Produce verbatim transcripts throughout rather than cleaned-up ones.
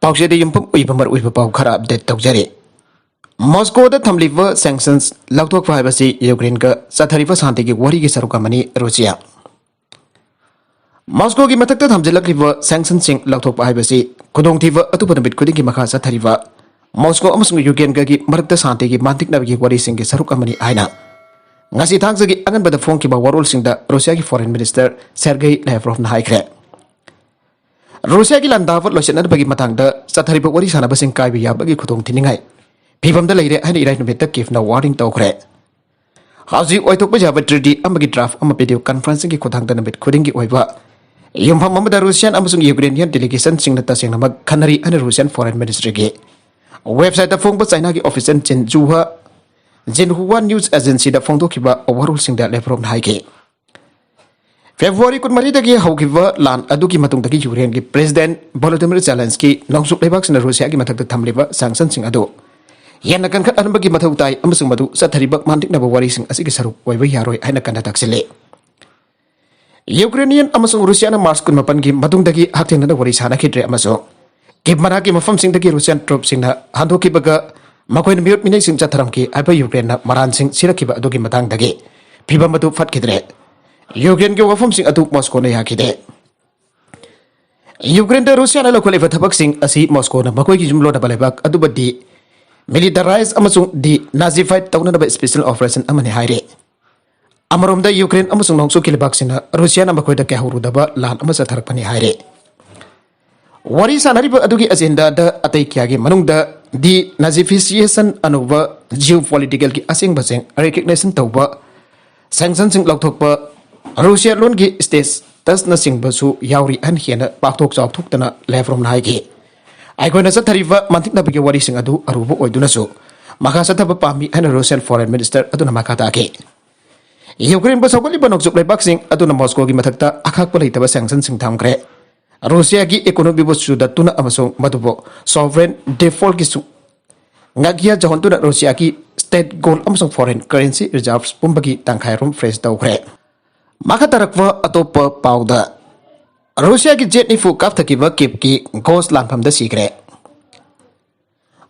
ꯄꯥꯎꯆꯦꯗ ꯌꯨꯝꯐꯝ ꯑꯣꯏꯕ ꯃꯔꯨꯑꯣꯏꯕ ꯄꯥꯎ ꯈꯔ ꯑꯞꯗꯦꯠ ꯇꯧꯖꯔꯤ꯫ ꯃꯣꯁꯀꯣꯗ ꯊꯝꯂꯤꯕ ꯁꯦꯡꯁꯟꯁ ꯂꯧꯊꯣꯛꯄ ꯍꯥꯏꯕꯁꯤ ꯌꯨꯀ꯭ꯔꯦꯟꯒ ꯆꯠꯊꯔꯤꯕ ꯁꯥꯟꯇꯤꯒꯤ ꯋꯥꯔꯤꯒꯤ ꯁꯔꯨꯛ ꯑꯃꯅꯤ꯫ ꯔꯨꯁꯤꯌꯥ ꯃꯣꯁꯀꯣꯒꯤ ꯃꯊꯛꯇ ꯊꯝꯖꯤꯜꯂꯛꯂꯤꯕ ꯁꯦꯡꯁꯟꯁꯤꯡ ꯂꯧꯊꯣꯛꯄ ꯍꯥꯏꯕꯁꯤ ꯈꯨꯗꯣꯡꯊꯤꯕ ꯑꯇꯣꯞꯄ ꯅꯨꯃꯤꯠ ꯈꯨꯗꯤꯡꯒꯤ ꯃꯈꯥ ꯆꯠꯊꯔꯤꯕ ꯃꯣꯁꯀꯣ ꯑꯃꯁꯨꯡ ꯌꯨꯀ꯭ꯔꯦꯟꯒꯒꯤ ꯃꯔꯛꯇ ꯁꯥꯟꯇꯤꯒꯤ ꯃꯥꯟꯇꯤꯛꯅꯕꯒꯤ ꯋꯥꯔꯤꯁꯤꯡꯒꯤ ꯁꯔꯨꯛ ꯑꯃꯅꯤ ꯍꯥꯏꯅ ꯉꯁꯤ ꯊꯥꯡꯖꯒꯤ ꯑꯉꯟꯕꯗ ꯐꯣꯡꯈꯤꯕ ꯋꯥꯔꯣꯜꯁꯤꯡꯗ ꯔꯨꯁꯤꯌꯥꯒꯤ ꯐꯣꯔꯦꯟ ꯃꯤꯅꯤꯁꯇꯔ ꯁꯦꯔꯒꯦ ꯂꯦꯚ꯭ꯔꯣꯚꯅ ꯍꯥꯏꯈ꯭ꯔꯦ꯫ ꯔꯨꯁꯤꯌꯥꯒꯤ ꯂꯥꯟꯗꯥꯕ ꯂꯣꯏꯁꯤꯟꯅꯅꯕꯒꯤ ꯃꯇꯥꯡꯗ ꯆꯠꯊꯔꯤꯕ ꯋꯥꯔꯤ ꯁꯥꯟꯅꯕꯁꯤꯡ ꯀꯥꯏꯕ ꯌꯥꯕꯒꯤ ꯈꯨꯗꯣꯡꯊꯤꯅꯤꯡꯉꯥꯏ ꯐꯤꯕꯝꯗ ꯂꯩꯔꯦ ꯍꯥꯏꯅ ꯏꯔꯥꯏ ꯅꯨꯃꯤꯠꯇ ꯀꯤꯐꯅ ꯋꯥꯔꯅꯤꯡ ꯇꯧꯈ꯭ꯔꯦ꯫ ꯍꯧꯖꯤꯛ ꯑꯣꯏꯊꯣꯛꯄ ꯌꯥꯕ ꯇ꯭ꯔꯤꯇꯤ ꯑꯃꯒꯤ ꯗ꯭ꯔꯥꯐ ꯑꯃ ꯚꯤꯗꯤꯑꯣ ꯀꯟꯐꯔꯦꯟꯁꯤꯡꯒꯤ ꯈꯨꯠꯊꯥꯡꯗ ꯅꯨꯃꯤꯠ ꯈꯨꯗꯤꯡꯒꯤ ꯑꯣꯏꯕ ꯌꯨꯝꯐꯝ ꯑꯃꯗ ꯔꯨꯁꯤꯌꯥꯟ ꯑꯃꯁꯨꯡ ꯌꯨꯀ꯭ꯔꯦꯅꯤꯌꯟ ꯗꯦꯂꯤꯒꯦꯁꯟꯁꯤꯡꯅ ꯇꯁꯦꯡꯅꯃꯛ ꯈꯟꯅꯔꯤ ꯍꯥꯏꯅ ꯔꯨꯁꯤꯌꯥꯟ ꯐꯣꯔꯦꯟ ꯃꯤꯅꯤꯁꯇ꯭ꯔꯤꯒꯤ ꯋꯦꯕꯁꯥꯏꯠꯇ ꯐꯣꯡꯕ ꯆꯥꯏꯅꯥꯒꯤ ꯑꯣꯐꯤꯁꯤꯌꯦꯜ ꯆꯤꯟꯖꯨꯍ ꯖꯤꯟꯍꯨꯋꯥ ꯅ꯭ꯌꯨꯁ ꯑꯦꯖꯦꯟꯁꯤꯗ ꯐꯣꯡꯗꯣꯛꯈꯤꯕ ꯋꯥꯔꯣꯜꯁꯤꯡꯗ ꯂꯦꯚ꯭ꯔꯣꯚꯅ ꯍꯥꯏꯈꯤ꯫ ꯐꯦꯕ꯭ꯔꯨꯋꯥꯔꯤ ꯀꯨꯟꯃꯔꯤꯗꯒꯤ ꯍꯧꯈꯤꯕ ꯂꯥꯟ ꯑꯗꯨꯒꯤ ꯃꯇꯨꯡꯗꯒꯤ ꯌꯨꯀ꯭ꯔꯦꯟꯒꯤ ꯄ꯭ꯔꯦꯁꯤꯗꯦꯟꯠ ꯚꯣꯂꯣꯗꯤꯃꯤꯔ ꯖꯦꯂꯦꯟꯁꯀꯤ ꯅꯣꯡꯆꯨꯞ ꯂꯩꯕꯥꯛꯁꯤꯡꯅ ꯔꯨꯁꯤꯌꯥꯒꯤ ꯃꯊꯛꯇ ꯊꯝꯂꯤꯕ ꯁꯦꯡꯁꯟꯁꯤꯡ ꯑꯗꯨ ꯍꯦꯟꯅ ꯀꯟꯈꯠꯍꯟꯕꯒꯤ ꯃꯊꯧ ꯇꯥꯏ ꯑꯃꯁꯨꯡ ꯃꯗꯨ ꯆꯠꯊꯔꯤꯕ ꯃꯥꯟꯇꯤꯛꯅꯕ ꯋꯥꯔꯤꯁꯤꯡ ꯑꯁꯤꯒꯤ ꯁꯔꯨꯛ ꯑꯣꯏꯕ ꯌꯥꯔꯣꯏ ꯍꯥꯏꯅ ꯀꯟꯅ ꯇꯛꯁꯤꯜꯂꯤ꯫ ꯌꯨꯀ꯭ꯔꯦꯅꯤꯌꯟ ꯑꯃꯁꯨꯡ ꯔꯨꯁꯤꯌꯥꯅ ꯃꯥꯔꯆ ꯀꯨꯟꯃꯥꯄꯟꯒꯤ ꯃꯇꯨꯡꯗꯒꯤ ꯍꯛꯊꯦꯡꯅꯅ ꯋꯥꯔꯤ ꯁꯥꯅꯈꯤꯗ꯭ꯔꯦ ꯑꯃꯁꯨꯡ ꯀꯤꯞ ꯃꯅꯥꯛꯀꯤ ꯃꯐꯝꯁꯤꯡꯗꯒꯤ ꯔꯨꯁꯤꯌꯥꯟ ꯇ꯭ꯔꯨꯞꯁꯤꯡꯅ ꯍꯟꯗꯣꯛꯈꯤꯕꯒ ꯃꯈꯣꯏꯅ ꯃꯤꯑꯣꯠ ꯃꯤꯅꯩꯁꯤꯡ ꯆꯠꯊꯔꯝꯈꯤ ꯍꯥꯏꯕ ꯌꯨꯀ꯭ꯔꯦꯟꯅ ꯃꯔꯥꯟꯁꯤꯡ ꯁꯤꯔꯛꯈꯤꯕ ꯑꯗꯨꯒꯤ ꯃꯇꯥꯡꯗꯒꯤ ꯐꯤꯕꯝ ꯑꯗꯨ ꯐꯠꯈꯤꯗ꯭ꯔꯦ꯫ ꯌꯨꯀ꯭ꯔꯦꯟꯒꯤ ꯋꯥꯐꯝꯁꯤꯡ ꯑꯗꯨ ꯃꯣꯁꯀꯣꯅ ꯌꯥꯈꯤꯗꯦ꯫ ꯌꯨꯀ꯭ꯔꯦꯟꯗ ꯔꯨꯁꯤꯌꯥꯅ ꯂꯧꯈꯠꯂꯤꯕ ꯊꯕꯛꯁꯤꯡ ꯑꯁꯤ ꯃꯣꯁꯀꯣꯅ ꯃꯈꯣꯏꯒꯤ ꯌꯨꯝꯂꯣꯟꯅꯕ ꯂꯩꯕꯥꯛ ꯑꯗꯨꯕꯨ ꯗꯤ ꯃꯤꯂꯤꯇꯔꯥꯏꯖ ꯑꯃꯁꯨꯡ ꯗꯤ ꯅꯥꯖꯤꯐꯥꯏꯠ ꯇꯧꯅꯅꯕ ꯁ꯭ꯄꯦꯁꯦꯜ ꯑꯣꯄꯔꯦꯁꯟ ꯑꯃꯅꯤ ꯍꯥꯏꯔꯤ꯫ ꯑꯃꯔꯣꯝꯗ ꯌꯨꯀ꯭ꯔꯦꯟ ꯑꯃꯁꯨꯡ ꯅꯣꯡꯆꯨꯞꯀꯤ ꯂꯩꯕꯥꯛꯁꯤꯡꯅ ꯔꯨꯁꯤꯌꯥꯅ ꯃꯈꯣꯏꯗ ꯀꯌꯥꯍꯧꯔꯨꯗꯕ ꯂꯥꯟ ꯑꯃ ꯆꯠꯊꯔꯛꯄꯅꯤ ꯍꯥꯏꯔꯤ꯫ ꯋꯥꯔꯤ ꯁꯥꯟꯅꯔꯤꯕ ꯑꯗꯨꯒꯤ ꯑꯦꯖꯦꯟꯗꯥꯗ ꯑꯇꯩ ꯀꯌꯥꯒꯤ ꯃꯅꯨꯡꯗ ꯗꯤ ꯅꯥꯖꯤꯐꯤꯁꯤꯌꯦꯁꯟ ꯑꯅꯧꯕ ꯖꯤꯑꯣ ꯄꯣꯂꯤꯇꯤꯀꯦꯜꯒꯤ ꯑꯁꯦꯡꯕꯁꯤꯡ ꯔꯤꯀꯒꯅꯤꯁꯟ ꯇꯧꯕ, ꯁꯦꯡꯁꯟꯁꯤꯡ ꯂꯧꯊꯣꯛꯄ, ꯔꯨꯁꯤꯌꯥ ꯂꯣꯟꯒꯤ ꯁ꯭ꯇꯦꯇꯁꯅꯆꯤꯡꯕꯁꯨ ꯌꯥꯎꯔꯤ ꯍꯥꯏꯅ ꯍꯦꯟꯅ ꯄꯥꯛꯊꯣꯛ ꯆꯥꯎꯊꯣꯛꯇꯅ ꯂꯦꯚ꯭ꯔꯣꯚꯅ ꯍꯥꯏꯈꯤ꯫ ꯑꯩꯈꯣꯏꯅ ꯆꯠꯊꯔꯤꯕ ꯃꯟꯇꯤꯛꯅꯕꯒꯤ ꯋꯥꯔꯤꯁꯤꯡ ꯑꯗꯨ ꯑꯔꯨꯕ ꯑꯣꯏꯗꯨꯅꯁꯨ ꯃꯈꯥ ꯆꯠꯊꯕ ꯄꯥꯝꯃꯤ ꯍꯥꯏꯅ ꯔꯨꯁꯤꯌꯥꯟ ꯐꯣꯔꯦꯟ ꯃꯤꯅꯤꯁꯇꯔ ꯑꯗꯨꯅ ꯃꯈꯥ ꯇꯥꯈꯤ꯫ ꯌꯨꯀ꯭ꯔꯦꯟꯕꯨ ꯁꯧꯒꯠꯂꯤꯕ ꯅꯣꯡꯆꯨꯞ ꯂꯩꯕꯥꯛꯁꯤꯡ ꯑꯗꯨꯅ ꯃꯣꯁꯀꯣꯒꯤ ꯃꯊꯛꯇ ꯑꯈꯥꯛꯄ ꯂꯩꯇꯕ ꯁꯦꯡꯁꯟꯁꯤꯡ ꯊꯝꯈ꯭ꯔꯦ꯫ ꯔꯨꯁꯤꯌꯥꯒꯤ ꯏꯀꯣꯅꯣꯃꯤꯕꯨ ꯆꯨꯗꯠꯇꯨꯅ ꯑꯃꯁꯨꯡ ꯃꯗꯨꯕꯨ ꯁꯣꯚꯔꯦꯟ ꯗꯤꯐꯣꯜꯠꯀꯤꯁꯨ ꯉꯥꯛꯌꯥ ꯌꯧꯍꯟꯗꯨꯅ ꯔꯨꯁꯤꯌꯥꯒꯤ ꯁ꯭ꯇꯦꯠ ꯒꯣꯜ ꯑꯃꯁꯨꯡ ꯐꯣꯔꯦꯟ ꯀꯔꯦꯟꯁꯤ ꯔꯤꯖꯥꯔꯚꯁ ꯄꯨꯝꯕꯒꯤ ꯇꯪꯈꯥꯏꯔꯣꯝ ꯐ꯭ꯔꯤꯖ ꯇꯧꯈ꯭ꯔꯦ꯫ ꯃꯈꯥ ꯇꯥꯔꯛꯄ ꯑꯇꯣꯞꯄ ꯄꯥꯎꯗ, ꯔꯨꯁꯤꯌꯥꯒꯤ ꯖꯦꯠ ꯅꯤꯐꯨ ꯀꯥꯞꯊꯈꯤꯕ ꯀꯤꯞꯀꯤ ꯒꯣꯁ ꯂꯥꯟꯐꯝꯗ ꯁꯤꯈ꯭ꯔꯦ꯫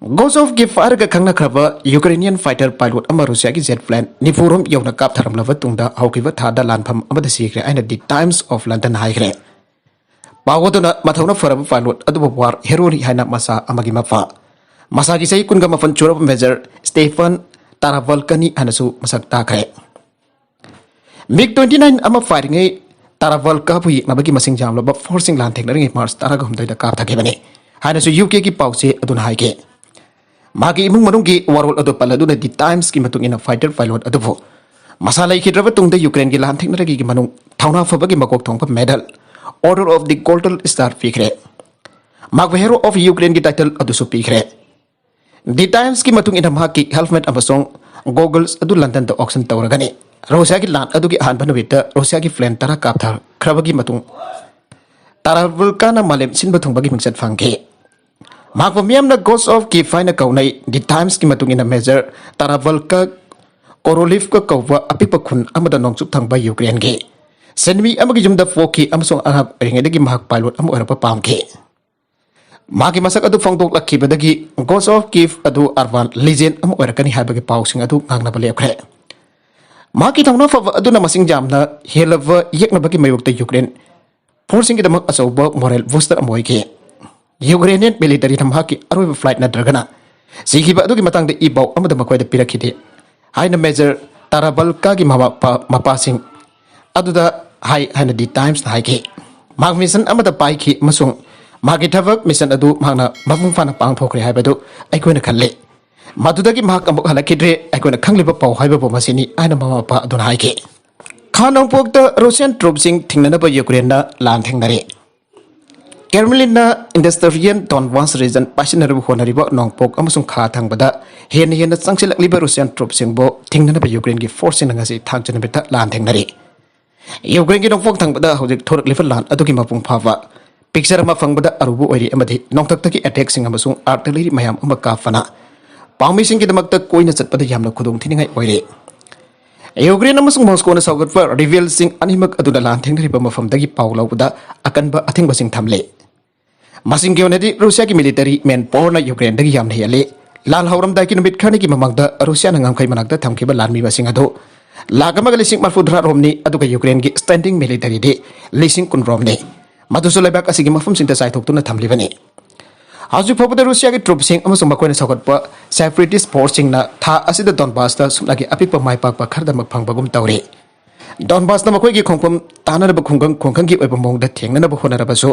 ꯒꯣꯁ ꯑꯣꯐ ꯀꯤꯞ ꯍꯥꯏꯔꯒ ꯈꯪꯅꯈ꯭ꯔꯕ ꯌꯨꯀ꯭ꯔꯦꯅꯤꯌꯟ ꯐꯥꯏꯇꯔ ꯄꯥꯏꯂꯣꯠ ꯑꯃ ꯔꯨꯁꯤꯌꯥꯒꯤ ꯖꯦꯠ ꯄ꯭ꯂꯦꯟ ꯅꯤꯐꯨꯔꯣꯝ ꯌꯧꯅ ꯀꯥꯞꯊꯔꯝꯂꯕ ꯇꯨꯡꯗ ꯍꯧꯈꯤꯕ ꯊꯥꯗ ꯂꯥꯟꯐꯝ ꯑꯃꯗ ꯁꯤꯈ꯭ꯔꯦ ꯍꯥꯏꯅ ꯗꯤ ꯇꯥꯏꯝꯁ ꯑꯣꯐ ꯂꯟꯗꯟ ꯍꯥꯏꯈ꯭ꯔꯦ꯫ ꯄꯥꯎ ꯑꯗꯨꯅ ꯃꯊꯧꯅ ꯐꯔꯕ ꯄꯥꯏꯂꯣꯠ ꯑꯗꯨꯕꯨ ꯋꯥꯔ ꯍꯦꯔꯣꯅꯤ ꯍꯥꯏꯅ ꯃꯆꯥ ꯑꯃꯒꯤ ꯃꯄꯥ ꯃꯁꯥꯒꯤ ꯆꯍꯤ ꯀꯨꯟꯒ ꯃꯥꯄꯟ ꯁꯨꯔꯕ ꯃꯦꯖꯔ ꯁ꯭ꯇꯦꯐꯟ ꯇꯥꯔꯥꯕꯜꯀꯅꯤ ꯍꯥꯏꯅꯁꯨ ꯃꯁꯛ ꯇꯥꯛꯈ꯭ꯔꯦ꯫ ꯃꯤꯒ ꯇ꯭ꯋꯦꯟꯇꯤ ꯅꯥꯏꯟ ꯑꯃ ꯐꯥꯏꯔꯤꯉꯩ ꯇꯥꯔꯥꯕꯜꯀꯥꯕꯨ ꯌꯦꯛꯅꯕꯒꯤ ꯃꯁꯤꯡ ꯌꯥꯝꯂꯕ ꯐꯣꯔꯁꯁꯤꯡ ꯂꯥꯟꯊꯦꯡꯅꯔꯤꯉꯩ ꯃꯥꯔꯆ ꯇꯔꯥꯒ ꯍꯨꯝꯗꯣꯏꯗ ꯀꯥꯞꯊꯈꯤꯕꯅꯤ ꯍꯥꯏꯅꯁꯨ ꯌꯨ ꯀꯦꯒꯤ ꯄꯥꯎꯆꯦ ꯑꯗꯨꯅ ꯍꯥꯏꯈꯤ꯫ ꯃꯥꯒꯤ ꯏꯃꯨꯡ ꯃꯅꯨꯡꯒꯤ ꯋꯥꯔꯣꯜ ꯑꯗꯨ ꯄꯜꯂꯗꯨꯅ ꯗꯤ ꯇꯥꯏꯝꯁꯀꯤ ꯃꯇꯨꯡ ꯏꯟꯅ ꯐꯥꯏꯇꯔ ꯄꯥꯏꯂꯣꯠ ꯑꯗꯨꯕꯨ ꯃꯁꯥ ꯂꯩꯈꯤꯗ꯭ꯔꯕ ꯇꯨꯡꯗ ꯌꯨꯀ꯭ꯔꯦꯟꯒꯤ ꯂꯥꯟꯊꯦꯡꯅꯔꯒꯤꯒꯤ ꯃꯅꯨꯡ ꯊꯧꯅꯥ ꯐꯕꯒꯤ ꯃꯀꯣꯛ ꯊꯣꯡꯕ medal order of the golden star ꯄꯤꯈ꯭ꯔꯦ꯫ ꯃꯥꯕꯨ ꯍꯦꯔꯣ ꯑꯣꯐ ꯌꯨꯀ꯭ꯔꯦꯟꯒꯤ ꯇꯥꯏꯇꯜ ꯑꯗꯨꯁꯨ ꯄꯤꯈ꯭ꯔꯦ꯫ ꯗꯤ ꯇꯥꯏꯝꯁꯀꯤ ꯃꯇꯨꯡ ꯏꯟꯅ ꯃꯍꯥꯛꯀꯤ ꯍꯦꯜꯃꯦꯠ ꯑꯃꯁꯨꯡ ꯒꯣꯒꯜꯁ ꯑꯗꯨ ꯂꯟꯗꯟꯗ ꯑꯣꯛꯁꯟ ꯇꯧꯔꯒꯅꯤ꯫ ꯔꯨꯁꯤꯌꯥꯒꯤ ꯂꯥꯟ ꯑꯗꯨꯒꯤ ꯑꯍꯥꯟꯕ ꯅꯨꯃꯤꯠꯇ ꯔꯨꯁꯤꯌꯥꯒꯤ ꯄ꯭ꯂꯦꯟ ꯇꯔꯥ ꯀꯥꯞꯊꯈ꯭ꯔꯕꯒꯤ ꯃꯇꯨꯡ ꯇꯥꯔꯥꯕꯨꯜꯀꯥꯅ ꯃꯥꯂꯦꯝ ꯁꯤꯟꯕ ꯊꯨꯡꯕꯒꯤ ꯃꯤꯡꯆꯠ ꯐꯪꯈꯤ꯫ ꯃꯍꯥꯛꯄꯨ ꯃꯤꯌꯥꯝꯅ ꯒꯣꯁ ꯑꯣꯐ ꯀꯤꯞ ꯍꯥꯏꯅ ꯀꯧꯅꯩ꯫ ꯗꯤ ꯇꯥꯏꯝꯁꯀꯤ ꯃꯇꯨꯡ ꯏꯟꯅ ꯃꯦꯖꯔ ꯇꯥꯔꯥꯕꯜꯀ ꯀꯣꯔꯣꯂꯤꯐꯀ ꯀꯧꯕ ꯑꯄꯤꯛꯄ ꯈꯨꯟ ꯑꯃꯗ ꯅꯣꯡꯆꯨꯞ ꯊꯪꯕ ꯌꯨꯀ꯭ꯔꯦꯟꯒꯤ ꯁꯤꯟꯃꯤ ꯑꯃꯒꯤ ꯌꯨꯝꯗ ꯄꯣꯛꯈꯤ ꯑꯃꯁꯨꯡ ꯑꯉꯥꯡ ꯑꯣꯏꯔꯤꯉꯩꯗꯒꯤ ꯃꯍꯥꯛ ꯄꯥꯏꯂꯣꯠ ꯑꯃ ꯑꯣꯏꯔꯛꯄ ꯄꯥꯝꯈꯤ꯫ ꯃꯥꯒꯤ ꯃꯁꯛ ꯑꯗꯨ ꯐꯣꯡꯗꯣꯛꯂꯛꯈꯤꯕꯗꯒꯤ ꯒꯣꯁ ꯑꯣꯐ ꯀꯤꯞ ꯑꯗꯨ ꯑꯔꯕꯥꯟ ꯂꯤꯖꯦꯟ ꯑꯃ ꯑꯣꯏꯔꯛꯀꯅꯤ ꯍꯥꯏꯕꯒꯤ ꯄꯥꯎꯁꯤꯡ ꯑꯗꯨ ꯉꯥꯡꯅꯕ ꯂꯦꯞꯈ꯭ꯔꯦ꯫ ꯃꯍꯥꯛꯀꯤ ꯊꯧꯅꯥ ꯐꯕ ꯑꯗꯨꯅ ꯃꯁꯤꯡ ꯌꯥꯝꯅ ꯍꯦꯜꯂꯕ ꯌꯦꯛꯅꯕꯒꯤ ꯃꯥꯌꯣꯛꯇ ꯌꯨꯀ꯭ꯔꯦꯟ ꯐꯣꯔꯁꯁꯤꯡꯒꯤꯗꯃꯛ ꯑꯆꯧꯕ ꯃꯣꯔꯦꯜ ꯕꯨꯁꯇꯔ ꯑꯃ ꯑꯣꯏꯈꯤ꯫ ꯌꯨꯀ꯭ꯔꯦꯅꯤꯌꯟ ꯃꯤꯂꯤꯇꯔꯤꯅ ꯃꯍꯥꯛꯀꯤ ꯑꯔꯣꯏꯕ ꯐ꯭ꯂꯥꯏꯠ ꯅꯠꯇ꯭ꯔꯒꯅ ꯁꯤꯈꯤꯕ ꯑꯗꯨꯒꯤ ꯃꯇꯥꯡꯗ ꯏ ꯄꯥꯎ ꯑꯃꯗ ꯃꯈꯣꯏꯗ ꯄꯤꯔꯛꯈꯤꯗꯦ ꯍꯥꯏꯅ ꯃꯦꯖꯔ ꯇꯥꯔꯥꯕꯜꯀꯥꯒꯤ ꯃꯃꯥ ꯃꯄꯥꯁꯤꯡ ꯑꯗꯨꯗ ꯍꯥꯏ ꯍꯥꯏꯅ ꯗꯤ ꯇꯥꯏꯝꯁꯅ ꯍꯥꯏꯈꯤ꯫ ꯃꯍꯥꯛ ꯃꯤꯁꯟ ꯑꯃꯗ ꯄꯥꯏꯈꯤ ꯑꯃꯁꯨꯡ ꯃꯍꯥꯛꯀꯤ ꯊꯕꯛ ꯃꯤꯁꯟ ꯑꯗꯨ ꯃꯍꯥꯛꯅ ꯃꯄꯨꯡ ꯐꯥꯅ ꯄꯥꯡꯊꯣꯛꯈ꯭ꯔꯦ ꯍꯥꯏꯕꯗꯨ ꯑꯩꯈꯣꯏꯅ ꯈꯜꯂꯤ꯫ ꯃꯗꯨꯗꯒꯤ ꯃꯍꯥꯛ ꯑꯃꯨꯛ ꯍꯜꯂꯛꯈꯤꯗ꯭ꯔꯦ꯫ ꯑꯩꯈꯣꯏꯅ ꯈꯪꯂꯤꯕ ꯄꯥꯎ ꯍꯥꯏꯕꯕꯨ ꯃꯁꯤꯅꯤ ꯍꯥꯏꯅ ꯃꯃꯥ ꯃꯄꯥ ꯑꯗꯨꯅ ꯍꯥꯏꯈꯤ꯫ ꯈꯥ ꯅꯣꯡꯄꯣꯛꯇ ꯔꯨꯁꯤꯌꯥꯟ ꯇ꯭ꯔꯨꯞꯁꯤꯡ ꯊꯤꯡꯅꯅꯕ ꯌꯨꯀ꯭ꯔꯦꯟꯅ ꯂꯥꯟ ꯊꯦꯡꯅꯔꯦ꯫ ꯀ꯭ꯔꯦꯝꯂꯤꯟꯅ ꯏꯟꯗꯁꯇ꯭ꯔꯤꯌꯦꯜ ꯗꯣꯟꯕꯥꯁ ꯔꯤꯖꯟ ꯄꯥꯏꯁꯤꯟꯅꯅꯕ ꯍꯣꯠꯅꯔꯤꯕ ꯅꯣꯡꯄꯣꯛ ꯑꯃꯁꯨꯡ ꯈꯥ ꯊꯪꯕꯗ ꯍꯦꯟꯅ ꯍꯦꯟꯅ ꯆꯪꯁꯤꯜꯂꯛꯂꯤꯕ ꯔꯨꯁꯤꯌꯥꯟ ꯇ꯭ꯔꯨꯞꯁꯤꯡꯕꯨ ꯊꯤꯡꯅꯅꯕ ꯌꯨꯀ꯭ꯔꯦꯟꯒꯤ ꯐꯣꯔꯁꯁꯤꯡꯅ ꯉꯁꯤ ꯊꯥꯡꯖ ꯅꯨꯃꯤꯠꯇ ꯂꯥꯟ ꯊꯦꯡꯅꯔꯤ꯫ ꯌꯨꯀ꯭ꯔꯦꯟꯒꯤ ꯅꯣꯡꯄꯣꯛ ꯊꯪꯕꯗ ꯍꯧꯖꯤꯛ ꯊꯣꯔꯛꯂꯤꯕ ꯂꯥꯟ ꯑꯗꯨꯒꯤ ꯃꯄꯨꯡ ꯐꯥꯕ ꯄꯤꯛꯆꯔ ꯑꯃ ꯐꯪꯕꯗ ꯑꯔꯨꯕ ꯑꯣꯏꯔꯤ ꯑꯃꯗꯤ ꯅꯣꯡꯊꯛꯇꯒꯤ ꯑꯦꯇꯦꯛꯁꯤꯡ ꯑꯃꯁꯨꯡ ꯑꯥꯔꯇꯤꯂꯔꯤ ꯃꯌꯥꯝ ꯑꯃ ꯀꯥꯞꯄꯅ ꯄꯥꯎꯃꯤꯁꯤꯡꯒꯤꯗꯃꯛꯇ ꯀꯣꯏꯅ ꯆꯠꯄꯗ ꯌꯥꯝꯅ ꯈꯨꯗꯣꯡꯊꯤꯅꯤꯡꯉꯥꯏ ꯑꯣꯏꯔꯦ꯫ ꯌꯨꯀ꯭ꯔꯦꯟ ꯑꯃꯁꯨꯡ ꯃꯣꯁꯀꯣꯅ ꯁꯧꯒꯠꯄ ꯔꯤꯕꯦꯜꯁꯤꯡ ꯑꯅꯤꯃꯛ ꯑꯗꯨꯅ ꯂꯥꯟ ꯊꯦꯡꯅꯔꯤꯕ ꯃꯐꯝꯗꯒꯤ ꯄꯥꯎ ꯂꯧꯕꯗ ꯑꯀꯟꯕ ꯑꯊꯤꯡꯕꯁꯤꯡ ꯊꯝꯂꯦ꯫ ꯃꯁꯤꯡꯒꯤ ꯑꯣꯏꯅꯗꯤ ꯔꯨꯁꯤꯌꯥꯒꯤ ꯃꯤꯂꯤꯇꯔꯤ ꯃꯦꯟ ꯄꯥꯋꯔꯅ ꯌꯨꯀ꯭ꯔꯦꯟꯗꯒꯤ ꯌꯥꯝꯅ ꯍꯦꯜꯂꯤ꯫ ꯂꯥꯟ ꯍꯧꯔꯝꯗꯥꯏꯒꯤ ꯅꯨꯃꯤꯠ ꯈꯔꯅꯤꯒꯤ ꯃꯃꯥꯡꯗ ꯔꯨꯁꯤꯌꯥꯅ ꯉꯝꯈꯩ ꯃꯅꯥꯛꯇ ꯊꯝꯈꯤꯕ ꯂꯥꯟꯃꯤ ꯃꯁꯤꯡ ꯑꯗꯨ ꯂꯥꯈ ꯑꯃꯒ ꯂꯤꯁꯤꯡ ꯃꯔꯤꯐꯨ ꯇꯔꯥꯔꯣꯝꯅꯤ, ꯑꯗꯨꯒ ꯌꯨꯀ꯭ꯔꯦꯟꯒꯤ ꯁ꯭ꯇꯦꯟꯗꯤꯡ ꯃꯤꯂꯤꯇꯔꯤꯗꯤ ꯂꯤꯁꯤꯡ ꯀꯨꯟꯔꯣꯝꯅꯤ꯫ ꯃꯗꯨꯁꯨ ꯂꯩꯕꯥꯛ ꯑꯁꯤꯒꯤ ꯃꯐꯝꯁꯤꯡꯗ ꯆꯥꯏꯊꯣꯛꯇꯨꯅ ꯊꯝꯂꯤꯕꯅꯤ꯫ ꯍꯧꯖꯤꯛ ꯐꯥꯎꯕꯗ ꯔꯨꯁꯤꯌꯥꯒꯤ ꯇ꯭ꯔꯨꯞꯁꯤꯡ ꯑꯃꯁꯨꯡ ꯃꯈꯣꯏꯅ ꯁꯧꯒꯠꯄ ꯁꯦꯄꯔꯦꯇꯤꯁ ꯐꯣꯔꯁꯁꯤꯡꯅ ꯊꯥ ꯑꯁꯤꯗ ꯗꯣꯟꯕꯥꯁꯇ ꯁꯨꯞꯅꯒꯤ ꯑꯄꯤꯛꯄ ꯃꯥꯏ ꯄꯥꯛꯄ ꯈꯔꯗꯃꯛ ꯐꯪꯕꯒꯨꯝ ꯇꯧꯔꯤ꯫ ꯗꯣꯟꯕꯥꯁꯅ ꯃꯈꯣꯏꯒꯤ ꯈꯣꯡꯐꯝ ꯇꯥꯅꯅꯕ ꯈꯨꯡꯒꯪ ꯈꯨꯡꯒꯪꯒꯤ ꯑꯣꯏꯕ ꯃꯑꯣꯡꯗ ꯊꯦꯡꯅꯅꯕ ꯍꯣꯠꯅꯔꯕꯁꯨ,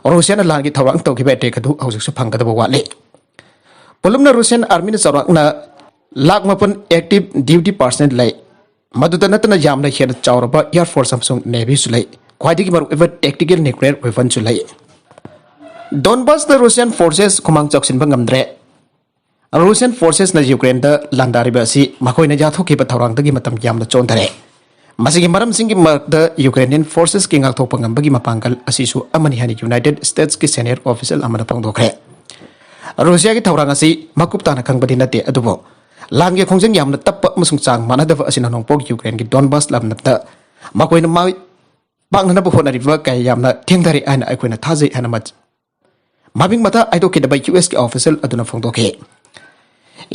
ꯔꯨꯁꯤꯌꯥꯅ ꯂꯥꯟꯒꯤ ꯊꯧꯔꯥꯡ ꯇꯧꯈꯤꯕ ꯑꯦꯇꯦꯛ ꯑꯗꯨ ꯍꯧꯖꯤꯛꯁꯨ ꯐꯪꯒꯗꯕ ꯋꯥꯠꯂꯤ꯫ ꯄꯨꯂꯞꯅ ꯔꯨꯁꯤꯌꯥꯟ ꯑꯥꯔꯃꯤꯅ ꯆꯥꯎꯔꯥꯛꯅ ꯂꯥꯈ ꯃꯥꯄꯟ ꯑꯦꯛꯇꯤꯚ ꯗ꯭ꯌꯨꯇꯤ ꯄꯥꯔꯁꯅꯦꯜ ꯂꯩ꯫ ꯃꯗꯨꯗ ꯅꯠꯇꯅ ꯌꯥꯝꯅ ꯍꯦꯟꯅ ꯆꯥꯎꯔꯕ ꯑꯦꯌꯔ ꯐꯣꯔꯁ ꯑꯃꯁꯨꯡ ꯅꯦꯚꯤꯁꯨ ꯂꯩ꯫ ꯈ꯭ꯋꯥꯏꯗꯒꯤ ꯃꯔꯨꯑꯣꯏꯕ ꯇꯦꯛꯇꯤꯀꯦꯜ ꯅ꯭ꯌꯨꯀ꯭ꯂꯤꯌꯔ ꯋꯦꯄꯟꯁꯨ ꯂꯩ꯫ ꯗꯣꯟꯕꯥꯁꯇ ꯔꯨꯁꯤꯌꯥꯟ ꯐꯣꯔꯁꯦꯁ ꯈꯨꯃꯥꯡ ꯆꯥꯎꯁꯤꯟꯕ ꯉꯝꯗ꯭ꯔꯦ꯫ ꯔꯨꯁꯤꯌꯥꯟ ꯐꯣꯔꯁꯦꯁꯅ ꯌꯨꯀ꯭ꯔꯦꯟꯗ ꯂꯥꯟꯗꯥꯔꯤꯕ ꯑꯁꯤ ꯃꯈꯣꯏꯅ ꯌꯥꯊꯣꯛꯈꯤꯕ ꯊꯧꯔꯥꯡꯗꯒꯤ ꯃꯇꯝ ꯌꯥꯝꯅ ꯆꯣꯟꯊꯔꯦ꯫ ꯃꯁꯤꯒꯤ ꯃꯔꯝꯁꯤꯡꯒꯤ ꯃꯔꯛꯇ ꯌꯨꯀ꯭ꯔꯦꯅꯤꯌꯟ ꯐꯣꯔꯁꯦꯁꯀꯤ ꯉꯥꯛꯊꯣꯛꯄ ꯉꯝꯕꯒꯤ ꯃꯄꯥꯡꯒꯜ ꯑꯁꯤꯁꯨ ꯑꯃꯅꯤ ꯍꯥꯏꯅ ꯌꯨꯅꯥꯏꯇꯦꯗ ꯁ꯭ꯇꯦꯠꯁꯀꯤ ꯁꯦꯅꯤꯌꯔ ꯑꯣꯐꯤꯁꯤꯌꯦꯜ ꯑꯃꯅ ꯐꯣꯡꯗꯣꯛꯈ꯭ꯔꯦ꯫ ꯔꯨꯁꯤꯌꯥꯒꯤ ꯊꯧꯔꯥꯡ ꯑꯁꯤ ꯃꯀꯨꯞ ꯇꯥꯅ ꯈꯪꯕꯗꯤ ꯅꯠꯇꯦ, ꯑꯗꯨꯕꯨ ꯂꯥꯟꯒꯤ ꯈꯣꯡꯖꯦꯜ ꯌꯥꯝꯅ ꯇꯞꯄ ꯑꯃꯁꯨꯡ ꯆꯥꯡ ꯃꯥꯟꯅꯗꯕ ꯑꯁꯤꯅ ꯅꯣꯡꯄꯣꯛ ꯌꯨꯀ꯭ꯔꯦꯟꯒꯤ ꯗꯣꯟꯕꯥꯁ ꯂꯝꯗꯝꯗ ꯃꯈꯣꯏꯅ ꯃꯥꯏ ꯄꯥꯛꯅꯅꯕ ꯍꯣꯠꯅꯔꯤꯕ ꯀꯌꯥ ꯌꯥꯝꯅ ꯊꯦꯡꯊꯔꯦ ꯍꯥꯏꯅ ꯑꯩꯈꯣꯏꯅ ꯊꯥꯖꯩ ꯍꯥꯏꯅ ꯃꯠ-, ꯃꯃꯤꯡ ꯃꯊꯥ ꯍꯥꯏꯗꯣꯛꯈꯤꯗꯕ ꯌꯨ ꯑꯦꯁꯀꯤ ꯑꯣꯐꯤꯁꯤꯌꯦꯜ ꯑꯗꯨꯅ ꯐꯣꯡꯗꯣꯛꯈꯤ꯫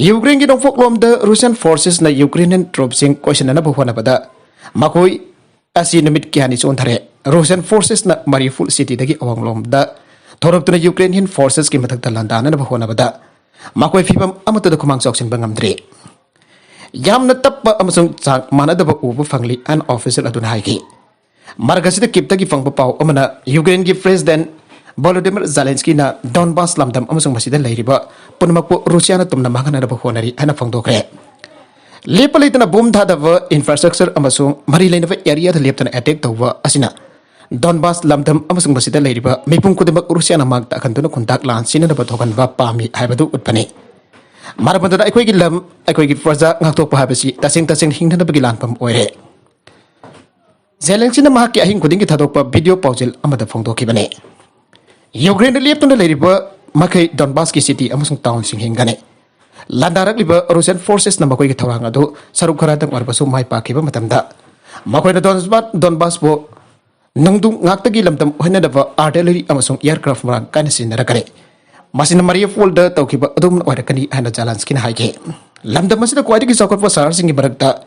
ꯌꯨꯀ꯭ꯔꯦꯟꯒꯤ ꯅꯣꯡꯄꯣꯛꯂꯣꯝꯗ ꯔꯨꯁꯤꯌꯟ ꯐꯣꯔꯁꯦꯁꯅ ꯌꯨꯀ꯭ꯔꯦꯅꯤꯌꯟ ꯇ꯭ꯔꯨꯞꯁꯤꯡ ꯀꯣꯏꯁꯤꯟꯅꯅꯕ ꯍꯣꯠꯅꯕꯗ ꯃꯈꯣꯏ ꯑꯁꯤ ꯅꯨꯃꯤꯠ ꯀꯌꯥꯅꯤ ꯆꯣꯟꯊꯔꯦ꯫ ꯔꯨꯁꯤꯌꯟ ꯐꯣꯔꯁꯦꯁꯅ ꯃꯥꯔꯤꯎꯄꯣꯜ ꯁꯤꯇꯤꯗꯒꯤ ꯑꯋꯥꯡꯂꯣꯝꯗ ꯊꯣꯔꯛꯇꯨꯅ ꯌꯨꯀ꯭ꯔꯦꯅꯤꯌꯟ ꯐꯣꯔꯁꯦꯁꯀꯤ ꯃꯊꯛꯇ ꯂꯥꯟꯗꯥꯅꯅꯕ ꯍꯣꯠꯅꯕꯗ ꯃꯈꯣꯏ ꯐꯤꯚꯝ ꯑꯃꯠꯇꯗ ꯈꯨꯃꯥꯡ ꯆꯥꯎꯁꯤꯟꯕ ꯉꯝꯗ꯭ꯔꯤ꯫ ꯌꯥꯝꯅ ꯇꯞꯄ ꯑꯃꯁꯨꯡ ꯆꯥꯡ ꯃꯥꯟꯅꯗꯕ ꯎꯕ ꯐꯪꯂꯤ, ꯑꯅ ꯑꯣꯐꯤꯁꯤꯌꯦꯜ ꯑꯗꯨꯅ ꯍꯥꯏꯈꯤ꯫ ꯃꯔꯛ ꯑꯁꯤꯗ ꯀꯤꯞꯇꯒꯤ ꯐꯪꯕ ꯄꯥꯎ ꯑꯃꯅ ꯌꯨꯀ꯭ꯔꯦꯟꯒꯤ ꯄ꯭ꯔꯦꯁꯤꯗꯦꯟ ꯚꯣꯂꯣꯗꯤꯃꯤꯔ ꯖꯦꯂꯦꯟꯁꯀꯤꯅ ꯗꯣꯟꯕꯥꯁ ꯂꯝꯗꯝ ꯑꯃꯁꯨꯡ ꯃꯁꯤꯗ ꯂꯩꯔꯤꯕ ꯄꯨꯝꯅꯃꯛꯄꯨ ꯔꯨꯁꯤꯌꯥꯅ ꯇꯨꯝꯅ ꯃꯥꯡꯍꯟꯅꯅꯕ ꯍꯣꯠꯅꯔꯤ ꯍꯥꯏꯅ ꯐꯣꯡꯗꯣꯛꯈ꯭ꯔꯦ꯫ ꯂꯦꯞꯄ ꯂꯩꯇꯅ ꯕꯣꯝ ꯊꯥꯗꯕ, ꯏꯟꯐ꯭ꯔꯥꯁ꯭ꯇ꯭ꯔꯛꯆꯔ ꯑꯃꯁꯨꯡ ꯃꯔꯤ ꯂꯩꯅꯕ ꯑꯦꯔꯤꯌꯥꯗ ꯂꯦꯞꯇꯅ ꯑꯦꯇꯦꯛ ꯇꯧꯕ ꯑꯁꯤꯅ ꯗꯣꯟꯕꯥꯁ ꯂꯝꯗꯝ ꯑꯃꯁꯨꯡ ꯃꯁꯤꯗ ꯂꯩꯔꯤꯕ ꯃꯤꯄꯨꯝ ꯈꯨꯗꯤꯡꯃꯛ ꯔꯨꯁꯤꯌꯥꯅ ꯃꯥꯡ ꯇꯥꯛꯍꯟꯗꯨꯅ ꯈꯨꯟꯇꯥꯛ ꯂꯥꯟ ꯁꯤꯅꯅꯕ ꯊꯣꯛꯍꯟꯕ ꯄꯥꯝꯃꯤ ꯍꯥꯏꯕꯗꯨ ꯎꯠꯄꯅꯤ꯫ ꯃꯔꯝ ꯑꯗꯨꯅ ꯑꯩꯈꯣꯏꯒꯤ ꯂꯝ, ꯑꯩꯈꯣꯏꯒꯤ ꯄ꯭ꯔꯖꯥ ꯉꯥꯛꯊꯣꯛꯄ ꯍꯥꯏꯕꯁꯤ ꯇꯁꯦꯡ ꯇꯁꯦꯡꯅ ꯍꯤꯡꯅꯅꯕꯒꯤ ꯂꯥꯟꯐꯝ ꯑꯣꯏꯔꯦ꯫ ꯖꯦꯂꯦꯟꯁꯀꯤꯅ ꯃꯍꯥꯛꯀꯤ ꯑꯍꯤꯡ ꯈꯨꯗꯤꯡꯒꯤ ꯊꯥꯗꯣꯛꯄ ꯚꯤꯗꯤꯑꯣ ꯄꯥꯎꯖꯦꯜ ꯑꯃꯗ ꯐꯣꯡꯗꯣꯛꯈꯤꯕꯅꯤ꯫ ꯌꯨꯀ꯭ꯔꯦꯟꯗ ꯂꯦꯞꯇꯨꯅ ꯂꯩꯔꯤꯕ ꯃꯈꯩ ꯗꯣꯟꯕꯥꯁꯀꯤ ꯁꯤꯇꯤ ꯑꯃꯁꯨꯡ ꯇꯥꯎꯟꯁꯤꯡ ꯍꯤꯡꯒꯅꯤ꯫ ꯂꯥꯟꯗꯥꯔꯛꯂꯤꯕ Russian forcesꯅ ꯃꯈꯣꯏꯒꯤ ꯊꯧꯔꯥꯡ ꯑꯗꯨ ꯁꯔꯨꯛ ꯈꯔꯗꯪ ꯑꯣꯏꯔꯕꯁꯨ ꯃꯥꯏ ꯄꯥꯛꯈꯤꯕ ꯃꯇꯝꯗ, ꯃꯈꯣꯏꯅ Donbas, Donbasꯄꯨ ꯅꯨꯡꯗꯨ ꯉꯥꯛꯇꯒꯤ ꯂꯝꯗꯝ ꯑꯣꯏꯍꯟꯅꯅꯕ artillery ꯑꯃꯁꯨꯡ aircraft ꯃꯔꯥꯡ ꯀꯥꯏꯅ ꯁꯤꯖꯤꯟꯅꯔꯛꯈ꯭ꯔꯦ꯫ ꯃꯁꯤꯅ Mariupolꯗ ꯇꯧꯈꯤꯕ ꯑꯗꯨꯝꯅ ꯑꯣꯏꯔꯛꯀꯅꯤ ꯍꯥꯏꯅ Zelenskyꯅ ꯍꯥꯏꯈꯤ꯫ ꯂꯝꯗꯝ ꯑꯁꯤꯗ ꯈ꯭ꯋꯥꯏꯗꯒꯤ ꯆꯥꯎꯈꯠꯄ ꯁꯍꯔꯁꯤꯡꯒꯤ ꯃꯔꯛꯇ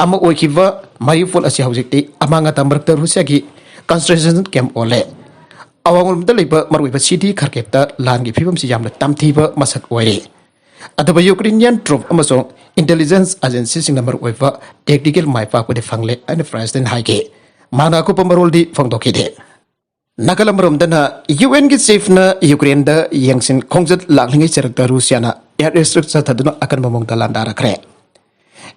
ꯑꯃ ꯑꯣꯏꯈꯤꯕ Mariupol ꯑꯁꯤ ꯍꯧꯖꯤꯛꯇꯤ ꯑꯃꯥꯡ ꯑꯇꯥ ꯃꯔꯛꯇ Russiaꯒꯤ concentration camp ꯑꯣꯜꯂꯦ꯫ ꯑꯋꯥꯡꯂꯣꯝꯗ ꯂꯩꯕ ꯃꯔꯨꯑꯣꯏꯕ city Kharkivꯇ ꯂꯥꯟꯒꯤ ꯐꯤꯕꯝꯁꯤ ꯌꯥꯝꯅ ꯇꯝꯊꯤꯕ ꯃꯁꯛ ꯑꯣꯏꯔꯦ꯫ ꯑꯗꯨꯕꯨ Ukrainian troop ꯑꯃꯁꯨꯡ intelligence agencyꯁꯤꯡꯅ ꯃꯔꯨꯑꯣꯏꯕ tactical ꯃꯥꯏ ꯄꯥꯛꯄꯗꯤ ꯐꯪꯂꯦ ꯍꯥꯏꯅ President ꯍꯥꯏꯈꯤ꯫ ꯃꯍꯥꯛꯅ ꯑꯀꯨꯞꯄ ꯃꯔꯣꯜꯗꯤ ꯐꯣꯡꯗꯣꯛꯈꯤꯗꯦ꯫ ꯅꯥꯀꯜ ꯑꯃꯔꯣꯝꯗꯅ UNꯒꯤ chiefꯅ Ukraineꯗ ꯌꯦꯡꯁꯤꯟ ꯈꯣꯡꯆꯠ ꯂꯥꯛꯂꯤꯉꯩ ꯆꯔꯛꯇ Russiaꯅ air strike ꯆꯠꯊꯗꯨꯅ ꯑꯀꯟꯕ ꯃꯑꯣꯡꯗ ꯂꯥꯟꯗꯥꯔꯛꯈ꯭ꯔꯦ꯫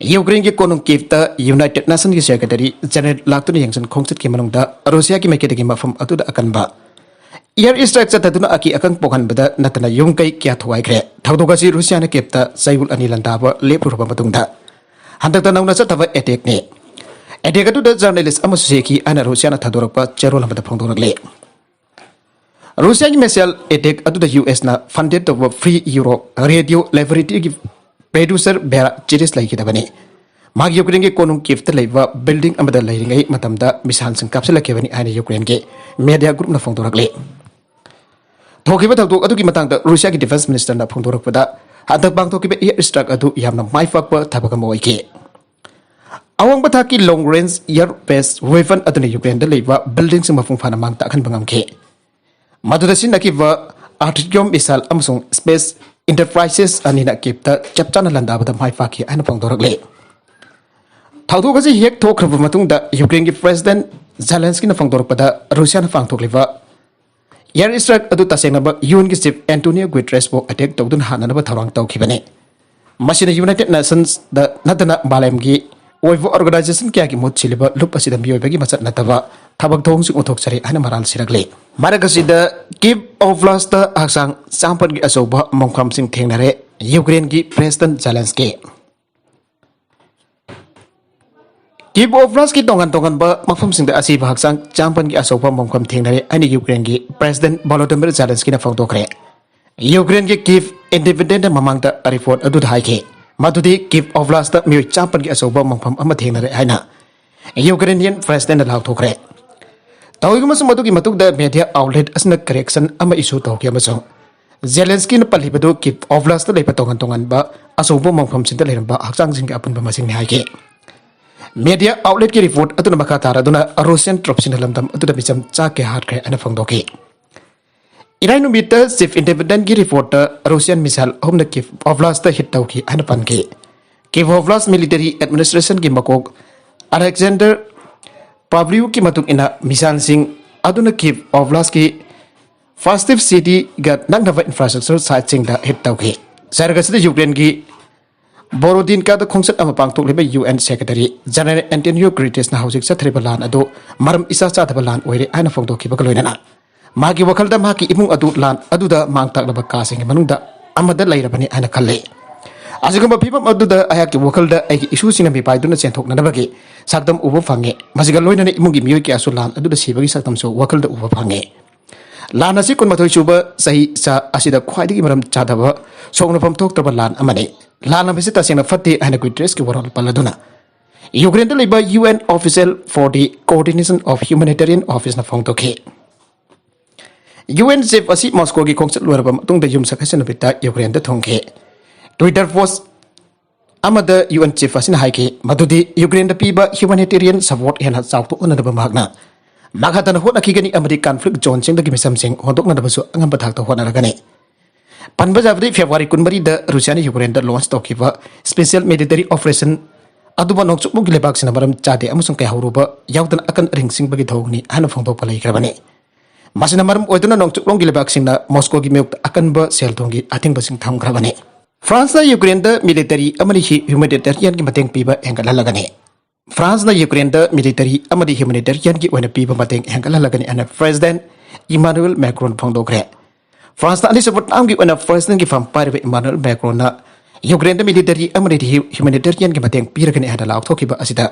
Ukraineꯒꯤ ꯀꯣꯅꯨꯡ Kievꯇ United Nationsꯀꯤ Secretary General ꯂꯥꯛꯇꯨꯅ ꯌꯦꯡꯁꯤꯟ ꯈꯣꯡꯆꯠꯀꯤ ꯃꯅꯨꯡꯗ Russiaꯒꯤ ꯃꯥꯏꯀꯩꯗꯒꯤ ꯃꯐꯝ ꯑꯗꯨꯗ ꯑꯀꯟꯕ air strike ꯆꯠꯊꯗꯨꯅ ꯑꯀꯤ ꯑꯀꯪ ꯄꯣꯛꯍꯟꯕꯗ ꯅꯠꯇꯅ ꯌꯨꯝ ꯀꯩ ꯀꯌꯥ ꯊꯨꯒꯥꯏꯈ꯭ꯔꯦ꯫ ꯊꯧꯗꯣꯛ ꯑꯁꯤ Russiaꯅ Kievꯇ ꯆꯌꯣꯜ ꯑꯅꯤ ꯂꯥꯟꯗꯥꯕ ꯂꯦꯞꯂꯨꯔꯕ ꯃꯇꯨꯡꯗ ꯍꯟꯗꯛꯇ ꯅꯧꯅ ꯆꯠꯊꯕ attackꯅꯤ꯫ Attack ꯑꯗꯨꯗ journalist ꯑꯃꯁꯨ ꯁꯤꯈꯤ ꯍꯥꯏꯅ Russiaꯅ ꯊꯥꯗꯣꯔꯛꯄ ꯆꯦꯔꯣꯜ ꯑꯃꯗ ꯐꯣꯡꯗꯣꯔꯛꯂꯤ꯫ Russiaꯒꯤ missile attack ꯑꯗꯨꯗ USꯅ funded ꯇꯧꯕ Free Europe Radio Laboratoryꯒꯤ producer Vera Chiris ꯂꯩꯈꯤꯗꯕꯅꯤ꯫ ꯃꯍꯥꯛ Ukraineꯒꯤ ꯀꯣꯅꯨꯡ Kievꯇ ꯂꯩꯕ building ꯑꯃꯗ ꯂꯩꯔꯤꯉꯩ ꯃꯇꯝꯗ missileꯁꯤꯡ ꯀꯥꯞꯁꯤꯜꯂꯛꯈꯤꯕꯅꯤ ꯍꯥꯏꯅ Ukraineꯒꯤ media groupꯅ ꯐꯣꯡꯗꯣꯔꯛꯂꯤ꯫ ꯊꯣꯛꯈꯤꯕ ꯊꯧꯗꯣꯛ ꯑꯗꯨꯒꯤ ꯃꯇꯥꯡꯗ Russiaꯒꯤ defence ministerꯅ ꯐꯣꯡꯗꯣꯔꯛꯄꯗ, ꯍꯟꯗꯛ ꯄꯥꯡꯊꯣꯛꯈꯤꯕ air strike ꯑꯗꯨ ꯌꯥꯝꯅ ꯃꯥꯏ ꯄꯥꯛꯄ ꯊꯕꯛ ꯑꯃ ꯑꯣꯏꯈꯤ꯫ ꯑꯋꯥꯡꯕ ꯊꯥꯛꯀꯤ long range air based weapon ꯑꯗꯨꯅ Ukraineꯗ ꯂꯩꯕ buildingꯁꯤꯡ ꯃꯄꯨꯡ ꯐꯥꯅ ꯃꯥꯡ ꯇꯥꯛꯍꯟꯕ ꯉꯝꯈꯤ꯫ ꯃꯗꯨꯗ ꯁꯤꯖꯤꯟꯅꯈꯤꯕ Artyom missile ꯑꯃꯁꯨꯡ Space Enterprises ꯑꯅꯤꯅ Kievꯇ ꯆꯞ ꯆꯥꯅ ꯂꯥꯟꯗꯥꯕꯗ ꯃꯥꯏ ꯄꯥꯛꯈꯤ ꯍꯥꯏꯅ ꯐꯣꯡꯗꯣꯔꯛꯂꯤ꯫ ꯊꯧꯗꯣꯛ ꯑꯁꯤ ꯍꯦꯛ ꯊꯣꯛꯈ꯭ꯔꯕ ꯃꯇꯨꯡꯗ Ukraineꯒꯤ President Zelenskyꯅ ꯐꯣꯡꯗꯣꯔꯛꯄꯗ, Russiaꯅ ꯄꯥꯡꯊꯣꯛꯂꯤꯕ air strike ꯑꯗꯨ ꯇꯁꯦꯡꯅꯃꯛ UNꯒꯤ chief Antonio Guterresꯄꯨ attack ꯇꯧꯗꯨꯅ ꯍꯥꯠꯅꯅꯕ ꯊꯧꯔꯥꯡ ꯇꯧꯈꯤꯕꯅꯤ꯫ ꯃꯁꯤꯅ United Nationsꯗ ꯅꯠꯇꯅ ꯃꯥꯂꯦꯝꯒꯤ ꯑꯣꯏꯕ organization ꯀꯌꯥꯒꯤ ꯃꯍꯨꯠ ꯁꯤꯜꯂꯤꯕ ꯂꯨꯞ ꯑꯁꯤꯗ ꯃꯤꯑꯣꯏꯕꯒꯤ ꯃꯁꯛ ꯅꯠꯇꯕ ꯊꯕꯛ ꯊꯧꯑꯣꯡꯁꯤꯡ ꯎꯠꯊꯣꯛꯆꯔꯤ ꯍꯥꯏꯅ ꯃꯔꯥꯜ ꯁꯤꯔꯛꯂꯤ꯫ ꯃꯔꯛ ꯑꯁꯤꯗ Kyiv Oblastꯇ ꯍꯛꯆꯥꯡ ꯆꯥꯝꯄꯜꯒꯤ ꯑꯆꯧꯕ ꯃꯐꯝꯁꯤꯡ ꯊꯦꯡꯅꯔꯦ꯫ Ukraineꯒꯤ President Zelensky꯫ Kyiv Oblastꯀꯤ ꯇꯣꯉꯥꯟ ꯇꯣꯉꯥꯟꯕ ꯃꯐꯝꯁꯤꯡꯗ ꯑꯁꯤꯕ ꯍꯛꯆꯥꯡ ꯆꯥꯝꯄꯜꯒꯤ ꯑꯆꯧꯕ ꯃꯐꯝ ꯊꯦꯡꯅꯔꯦ ꯍꯥꯏꯅ Ukraineꯒꯤ President Volodymyr Zelenskyꯅ ꯐꯣꯡꯗꯣꯛꯈ꯭ꯔꯦ꯫ ꯌꯨꯀ꯭ꯔꯦꯟꯒꯤ ꯀꯤꯞ ꯏꯟꯗꯤꯄꯦꯟꯗꯦꯟꯠ ꯃꯃꯥꯡꯗ ꯔꯤꯄꯣꯔꯠ ꯑꯗꯨꯗ ꯍꯥꯏꯈꯤ, ꯃꯗꯨꯗꯤ ꯀꯤꯞ ꯑꯣꯕ꯭ꯂꯥꯁꯇ ꯃꯤꯑꯣꯏ ꯆꯥꯃꯥꯄꯟꯒꯤ ꯑꯆꯧꯕ ꯃꯪꯐꯝ ꯑꯃ ꯊꯦꯡꯅꯔꯦ ꯍꯥꯏꯅ ꯌꯨꯀ꯭ꯔꯦꯅꯤꯌꯟ ꯄ꯭ꯔꯦꯁꯤꯗꯦꯟꯠꯅ ꯂꯥꯎꯊꯣꯛꯈ꯭ꯔꯦ꯫ ꯇꯧꯏꯒꯨꯝꯕꯁꯨ ꯃꯗꯨꯒꯤ ꯃꯇꯨꯡꯗ ꯃꯦꯗꯤꯌꯥ ꯑꯥꯎꯠꯂꯦꯠ ꯑꯁꯤꯅ ꯀꯔꯦꯛꯁꯟ ꯑꯃ ꯏꯁꯨ ꯇꯧꯈꯤ ꯑꯃꯁꯨꯡ ꯖꯦꯂꯦꯟꯁꯀꯤꯅ ꯄꯜꯂꯤꯕꯗꯨ ꯀꯤꯞ ꯑꯣꯕ꯭ꯂꯥꯁꯇ ꯂꯩꯕ ꯇꯣꯉꯥꯟ ꯇꯣꯉꯥꯟꯕ ꯑꯆꯧꯕ ꯃꯪꯐꯝꯁꯤꯡꯗ ꯂꯩꯔꯝꯕ ꯍꯛꯆꯥꯡꯁꯤꯡꯒꯤ ꯑꯄꯨꯟꯕ ꯃꯁꯤꯡꯅꯤ ꯍꯥꯏꯈꯤ꯫ ꯃꯦꯗꯤꯌꯥ ꯑꯥꯎꯠꯂꯦꯠꯀꯤ ꯔꯤꯄꯣꯔꯠ ꯑꯗꯨꯅ ꯃꯈꯥ ꯇꯥꯔꯗꯨꯅ ꯔꯨꯁꯤꯌꯟ ꯇ꯭ꯔꯨꯞꯁꯤꯡꯅ ꯂꯝꯗꯝ ꯑꯗꯨꯗ ꯃꯤꯆꯝ ꯆꯥ ꯀꯌꯥ ꯍꯥꯠꯈ꯭ꯔꯦ ꯍꯥꯏꯅ ꯐꯣꯡꯗꯣꯛꯈꯤ꯫ ꯏꯔꯥꯏ ꯅꯨꯃꯤꯠꯇ ꯆꯤꯐ ꯏꯟꯗꯤꯄꯦꯟꯗꯦꯟꯠꯀꯤ ꯔꯤꯄꯣꯔꯠꯇ ꯔꯨꯁꯤꯌꯟ ꯃꯤꯁꯥꯏꯜ ꯑꯍꯨꯝꯅ ꯀꯤꯞ ꯑꯣꯕ꯭ꯂꯥꯁꯇ ꯍꯤꯠ ꯇꯧꯈꯤ ꯍꯥꯏꯅ ꯄꯟꯈꯤ꯫ ꯀꯤꯞ ꯑꯣꯕ꯭ꯂꯥꯁ ꯃꯤꯂꯤꯇꯔꯤ ꯑꯦꯗꯃꯤꯅꯤꯁꯇ꯭ꯔꯦꯁꯟꯒꯤ ꯃꯀꯣꯛ ꯑꯂꯦꯛꯖꯦꯟꯗꯔ ꯄꯥꯕ꯭ꯂꯤꯌꯨꯀꯤ ꯃꯇꯨꯡ ꯏꯟꯅ ꯃꯤꯁꯥꯏꯜꯁꯤꯡ ꯑꯗꯨꯅ ꯀꯤꯞ ꯑꯣꯕ꯭ꯂꯥꯁꯀꯤ ꯐꯥꯁꯇꯤꯞ ꯁꯤꯇꯤꯒ ꯅꯛꯅꯕ ꯏꯟꯐ꯭ꯔꯥꯁ꯭ꯇ꯭ꯔꯛꯆꯔ ꯁꯥꯏꯠꯁꯤꯡꯗ ꯍꯤꯠ ꯇꯧꯈꯤ꯫ ꯁꯍꯔ ꯑꯁꯤꯗ ꯌꯨꯀ꯭ꯔꯦꯟꯒꯤ ꯕꯣꯔꯣꯗꯤꯟꯀꯥꯗ ꯈꯣꯡꯆꯠ ꯑꯃ ꯄꯥꯡꯊꯣꯛꯂꯤꯕ U N secretary general Antonio ꯒꯨꯇꯦꯔꯦꯁꯅ ꯍꯧꯖꯤꯛ ꯆꯠꯊꯔꯤꯕ ꯂꯥꯟ ꯑꯗꯨ ꯃꯔꯝ ꯏꯆꯥ ꯆꯥꯗꯕ ꯂꯥꯟ ꯑꯣꯏꯔꯦ ꯍꯥꯏꯅ ꯐꯣꯡꯗꯣꯛꯈꯤꯕꯒ ꯂꯣꯏꯅꯅ ꯃꯍꯥꯛꯀꯤ ꯋꯥꯈꯜꯗ ꯃꯍꯥꯛꯀꯤ ꯏꯃꯨꯡ ꯑꯗꯨ ꯂꯥꯟ ꯑꯗꯨꯗ ꯃꯥꯡ ꯇꯥꯛꯂꯕ ꯀꯥꯁꯤꯡꯒꯤ ꯃꯅꯨꯡꯗ ꯑꯃꯗ ꯂꯩꯔꯕꯅꯤ ꯍꯥꯏꯅ ꯈꯜꯂꯤ꯫ ꯑꯁꯤꯒꯨꯝꯕ ꯐꯤꯕꯝ ꯑꯗꯨꯗ ꯑꯩꯍꯥꯛꯀꯤ ꯋꯥꯈꯜꯗ ꯑꯩꯒꯤ ꯏꯁꯨꯁꯤꯡꯅ ꯃꯤꯄꯥꯏꯗꯨꯅ ꯆꯦꯟꯊꯣꯛꯅꯅꯕꯒꯤ ꯁꯛꯇꯝ ꯎꯕ ꯐꯪꯉꯤ꯫ ꯃꯁꯤꯒ ꯂꯣꯏꯅꯅ ꯏꯃꯨꯡꯒꯤ ꯃꯤꯑꯣꯏ ꯀꯌꯥꯁꯨ ꯂꯥꯟ ꯑꯗꯨꯗ ꯁꯤꯕꯒꯤ ꯁꯛꯇꯝꯁꯨ ꯋꯥꯈꯜꯗ ꯎꯕ ꯐꯪꯉꯤ꯫ ꯂꯥꯟ ꯑꯁꯤ ꯀꯨꯟꯃꯥꯊꯣꯏ ꯁꯨꯕ ꯆꯍꯤ ꯆꯥ ꯑꯁꯤꯗ ꯈ꯭ꯋꯥꯏꯗꯒꯤ ꯃꯔꯝ ꯆꯥꯗꯕ ꯁꯣꯛꯅꯐꯝ ꯊꯣꯛꯇ꯭ꯔꯕ ꯂꯥꯟ ꯑꯃꯅꯤ꯫ ꯂꯥꯟ ꯑꯁꯤ ꯇꯁꯦꯡꯅ ꯐꯠꯇꯦ ꯍꯥꯏꯅ ꯒꯨꯇꯦꯔꯦꯁꯀꯤ ꯋꯥꯔꯣꯜ ꯄꯜꯂꯗꯨꯅ ꯌꯨꯀ꯭ꯔꯦꯟꯗ ꯂꯩꯕ U N Official for the Coordination of Humanitarian Officeꯅ ꯐꯣꯡꯗꯣꯛꯈꯤ꯫ ꯌꯨ ꯑꯦꯟ ꯆꯤꯐ ꯑꯁꯤ ꯃꯣꯁꯀꯣꯒꯤ ꯈꯣꯡꯆꯠ ꯂꯣꯏꯔꯕ ꯃꯇꯨꯡꯗ ꯌꯨꯝꯁꯀꯩꯁ ꯅꯨꯃꯤꯠꯇ ꯌꯨꯀ꯭ꯔꯦꯟꯗ ꯊꯨꯡꯈꯤ꯫ ꯇ꯭ꯋꯤꯇꯔ ꯄꯣꯁ ꯑꯃꯗ ꯌꯨ ꯑꯦꯟ ꯆꯤꯐ ꯑꯁꯤꯅ ꯍꯥꯏꯈꯤ ꯃꯗꯨꯗꯤ ꯌꯨꯀ꯭ꯔꯦꯟꯗ ꯄꯤꯕ ꯍ꯭ꯌꯨꯃꯦꯅꯤꯇꯦꯔꯤꯌꯟ ꯁꯄꯣꯔꯠ ꯍꯦꯟꯅ ꯆꯥꯎꯊꯣꯛꯍꯟꯅꯕ ꯃꯍꯥꯛꯅ ꯃꯈꯥ ꯇꯥꯅ ꯍꯣꯠꯅꯈꯤꯒꯅꯤ ꯑꯃꯗꯤ ꯀꯟꯐ꯭ꯂꯤꯛ ꯖꯣꯟꯁꯤꯡꯗꯒꯤ ꯃꯤꯆꯝꯁꯤꯡ ꯍꯣꯟꯗꯣꯛꯅꯅꯕꯁꯨ ꯑꯉꯝꯕ ꯊꯥꯛꯇ ꯍꯣꯠꯅꯔꯒꯅꯤ꯫ ꯄꯟꯕ ꯌꯥꯕꯗꯤ ꯐꯦꯕ꯭ꯔꯨꯋꯥꯔꯤ ꯀꯨꯟꯃꯔꯤꯗ ꯔꯨꯁꯤꯌꯥꯅ ꯌꯨꯀ꯭ꯔꯦꯟꯗ ꯂꯣꯟꯆ ꯇꯧꯈꯤꯕ ꯁ꯭ꯄꯦꯁꯤꯌꯦꯜ ꯃꯤꯂꯤꯇꯔꯤ ꯑꯣꯄꯔꯦꯁꯟ ꯑꯗꯨꯕꯨ ꯅꯣꯡꯆꯨꯞꯂꯣꯝꯒꯤ ꯂꯩꯕꯥꯛꯁꯤꯡꯅ ꯃꯔꯝ ꯆꯥꯗꯦ ꯑꯃꯁꯨꯡ ꯀꯌꯥ ꯍꯧꯔꯨꯕ ꯌꯥꯎꯗꯅ ꯑꯀꯟ ꯑꯔꯤꯡ ꯆꯤꯡꯕꯒꯤ ꯊꯧꯑꯣꯡꯅꯤ ꯍꯥꯏꯅ ꯐꯣꯡꯗꯣꯛꯄ ꯂꯩꯈ꯭ꯔꯕꯅꯤ꯫ ꯃꯁꯤꯅ ꯃꯔꯝ ꯑꯣꯏꯗꯨꯅ ꯅꯣꯡꯆꯨꯞꯂꯣꯝꯒꯤ ꯂꯩꯕꯥꯛꯁꯤꯡꯅ ꯃꯣꯁꯀꯣꯒꯤ ꯃꯥꯌꯣꯛꯇ ꯑꯀꯟꯕ ꯁꯦꯜ ꯊꯨꯝꯒꯤ ꯑꯊꯤꯡꯕꯁꯤꯡ ꯊꯝꯈ꯭ꯔꯕꯅꯤ꯫ ꯐ꯭ꯔꯥꯟꯁꯅ ꯌꯨꯀ꯭ꯔꯦꯟꯗ ꯃꯤꯂꯤꯇꯔꯤ ꯑꯃꯗꯤ ꯍ꯭ꯌꯨꯃꯦꯅꯤꯇꯦꯔꯤꯌꯟꯒꯤ ꯃꯇꯦꯡ ꯄꯤꯕ ꯍꯦꯟꯒꯠꯍꯜꯂꯒꯅꯤ꯫ ꯐ꯭ꯔꯥꯟꯁꯅ ꯌꯨꯀ꯭ꯔꯦꯟꯗ ꯃꯤꯂꯤꯇꯔꯤ ꯑꯃꯗꯤ ꯍ꯭ꯌꯨꯃꯦꯅꯤꯇꯦꯔꯤꯌꯟꯒꯤ ꯑꯣꯏꯅ ꯄꯤꯕ ꯃꯇꯦꯡ ꯍꯦꯟꯒꯠꯍꯜꯂꯒꯅꯤ ꯍꯥꯏꯅ ꯄ꯭ꯔꯦꯁꯤꯗꯦꯟꯠ ꯏꯃꯥꯅꯨꯑꯦꯜ ꯃꯦꯀ꯭ꯔꯣꯟ ꯐꯣꯡꯗꯣꯛꯈ꯭ꯔꯦ꯫ ꯐ꯭ꯔꯥꯟꯁꯇ ꯑꯅꯤꯁꯨꯕ ꯇꯥꯝꯒꯤ ꯑꯣꯏꯅ ꯐꯥꯔꯁ ꯂꯦꯟꯒꯤ ꯐꯝ ꯄꯥꯏꯔꯤꯕ ꯏꯃꯥꯅꯨꯑꯦꯜ ꯃꯦꯀ꯭ꯔꯣꯟꯅ ꯌꯨꯀ꯭ꯔꯦꯟꯗ ꯃꯤꯂꯤꯇꯔꯤ ꯑꯃꯗꯤ ꯍ꯭ꯌꯨꯃꯦꯅꯤꯇꯦꯔꯤꯌꯟꯒꯤ ꯃꯇꯦꯡ ꯄꯤꯔꯒꯅꯤ ꯍꯥꯏꯅ ꯂꯥꯎꯊꯣꯛꯈꯤꯕ ꯑꯁꯤꯗ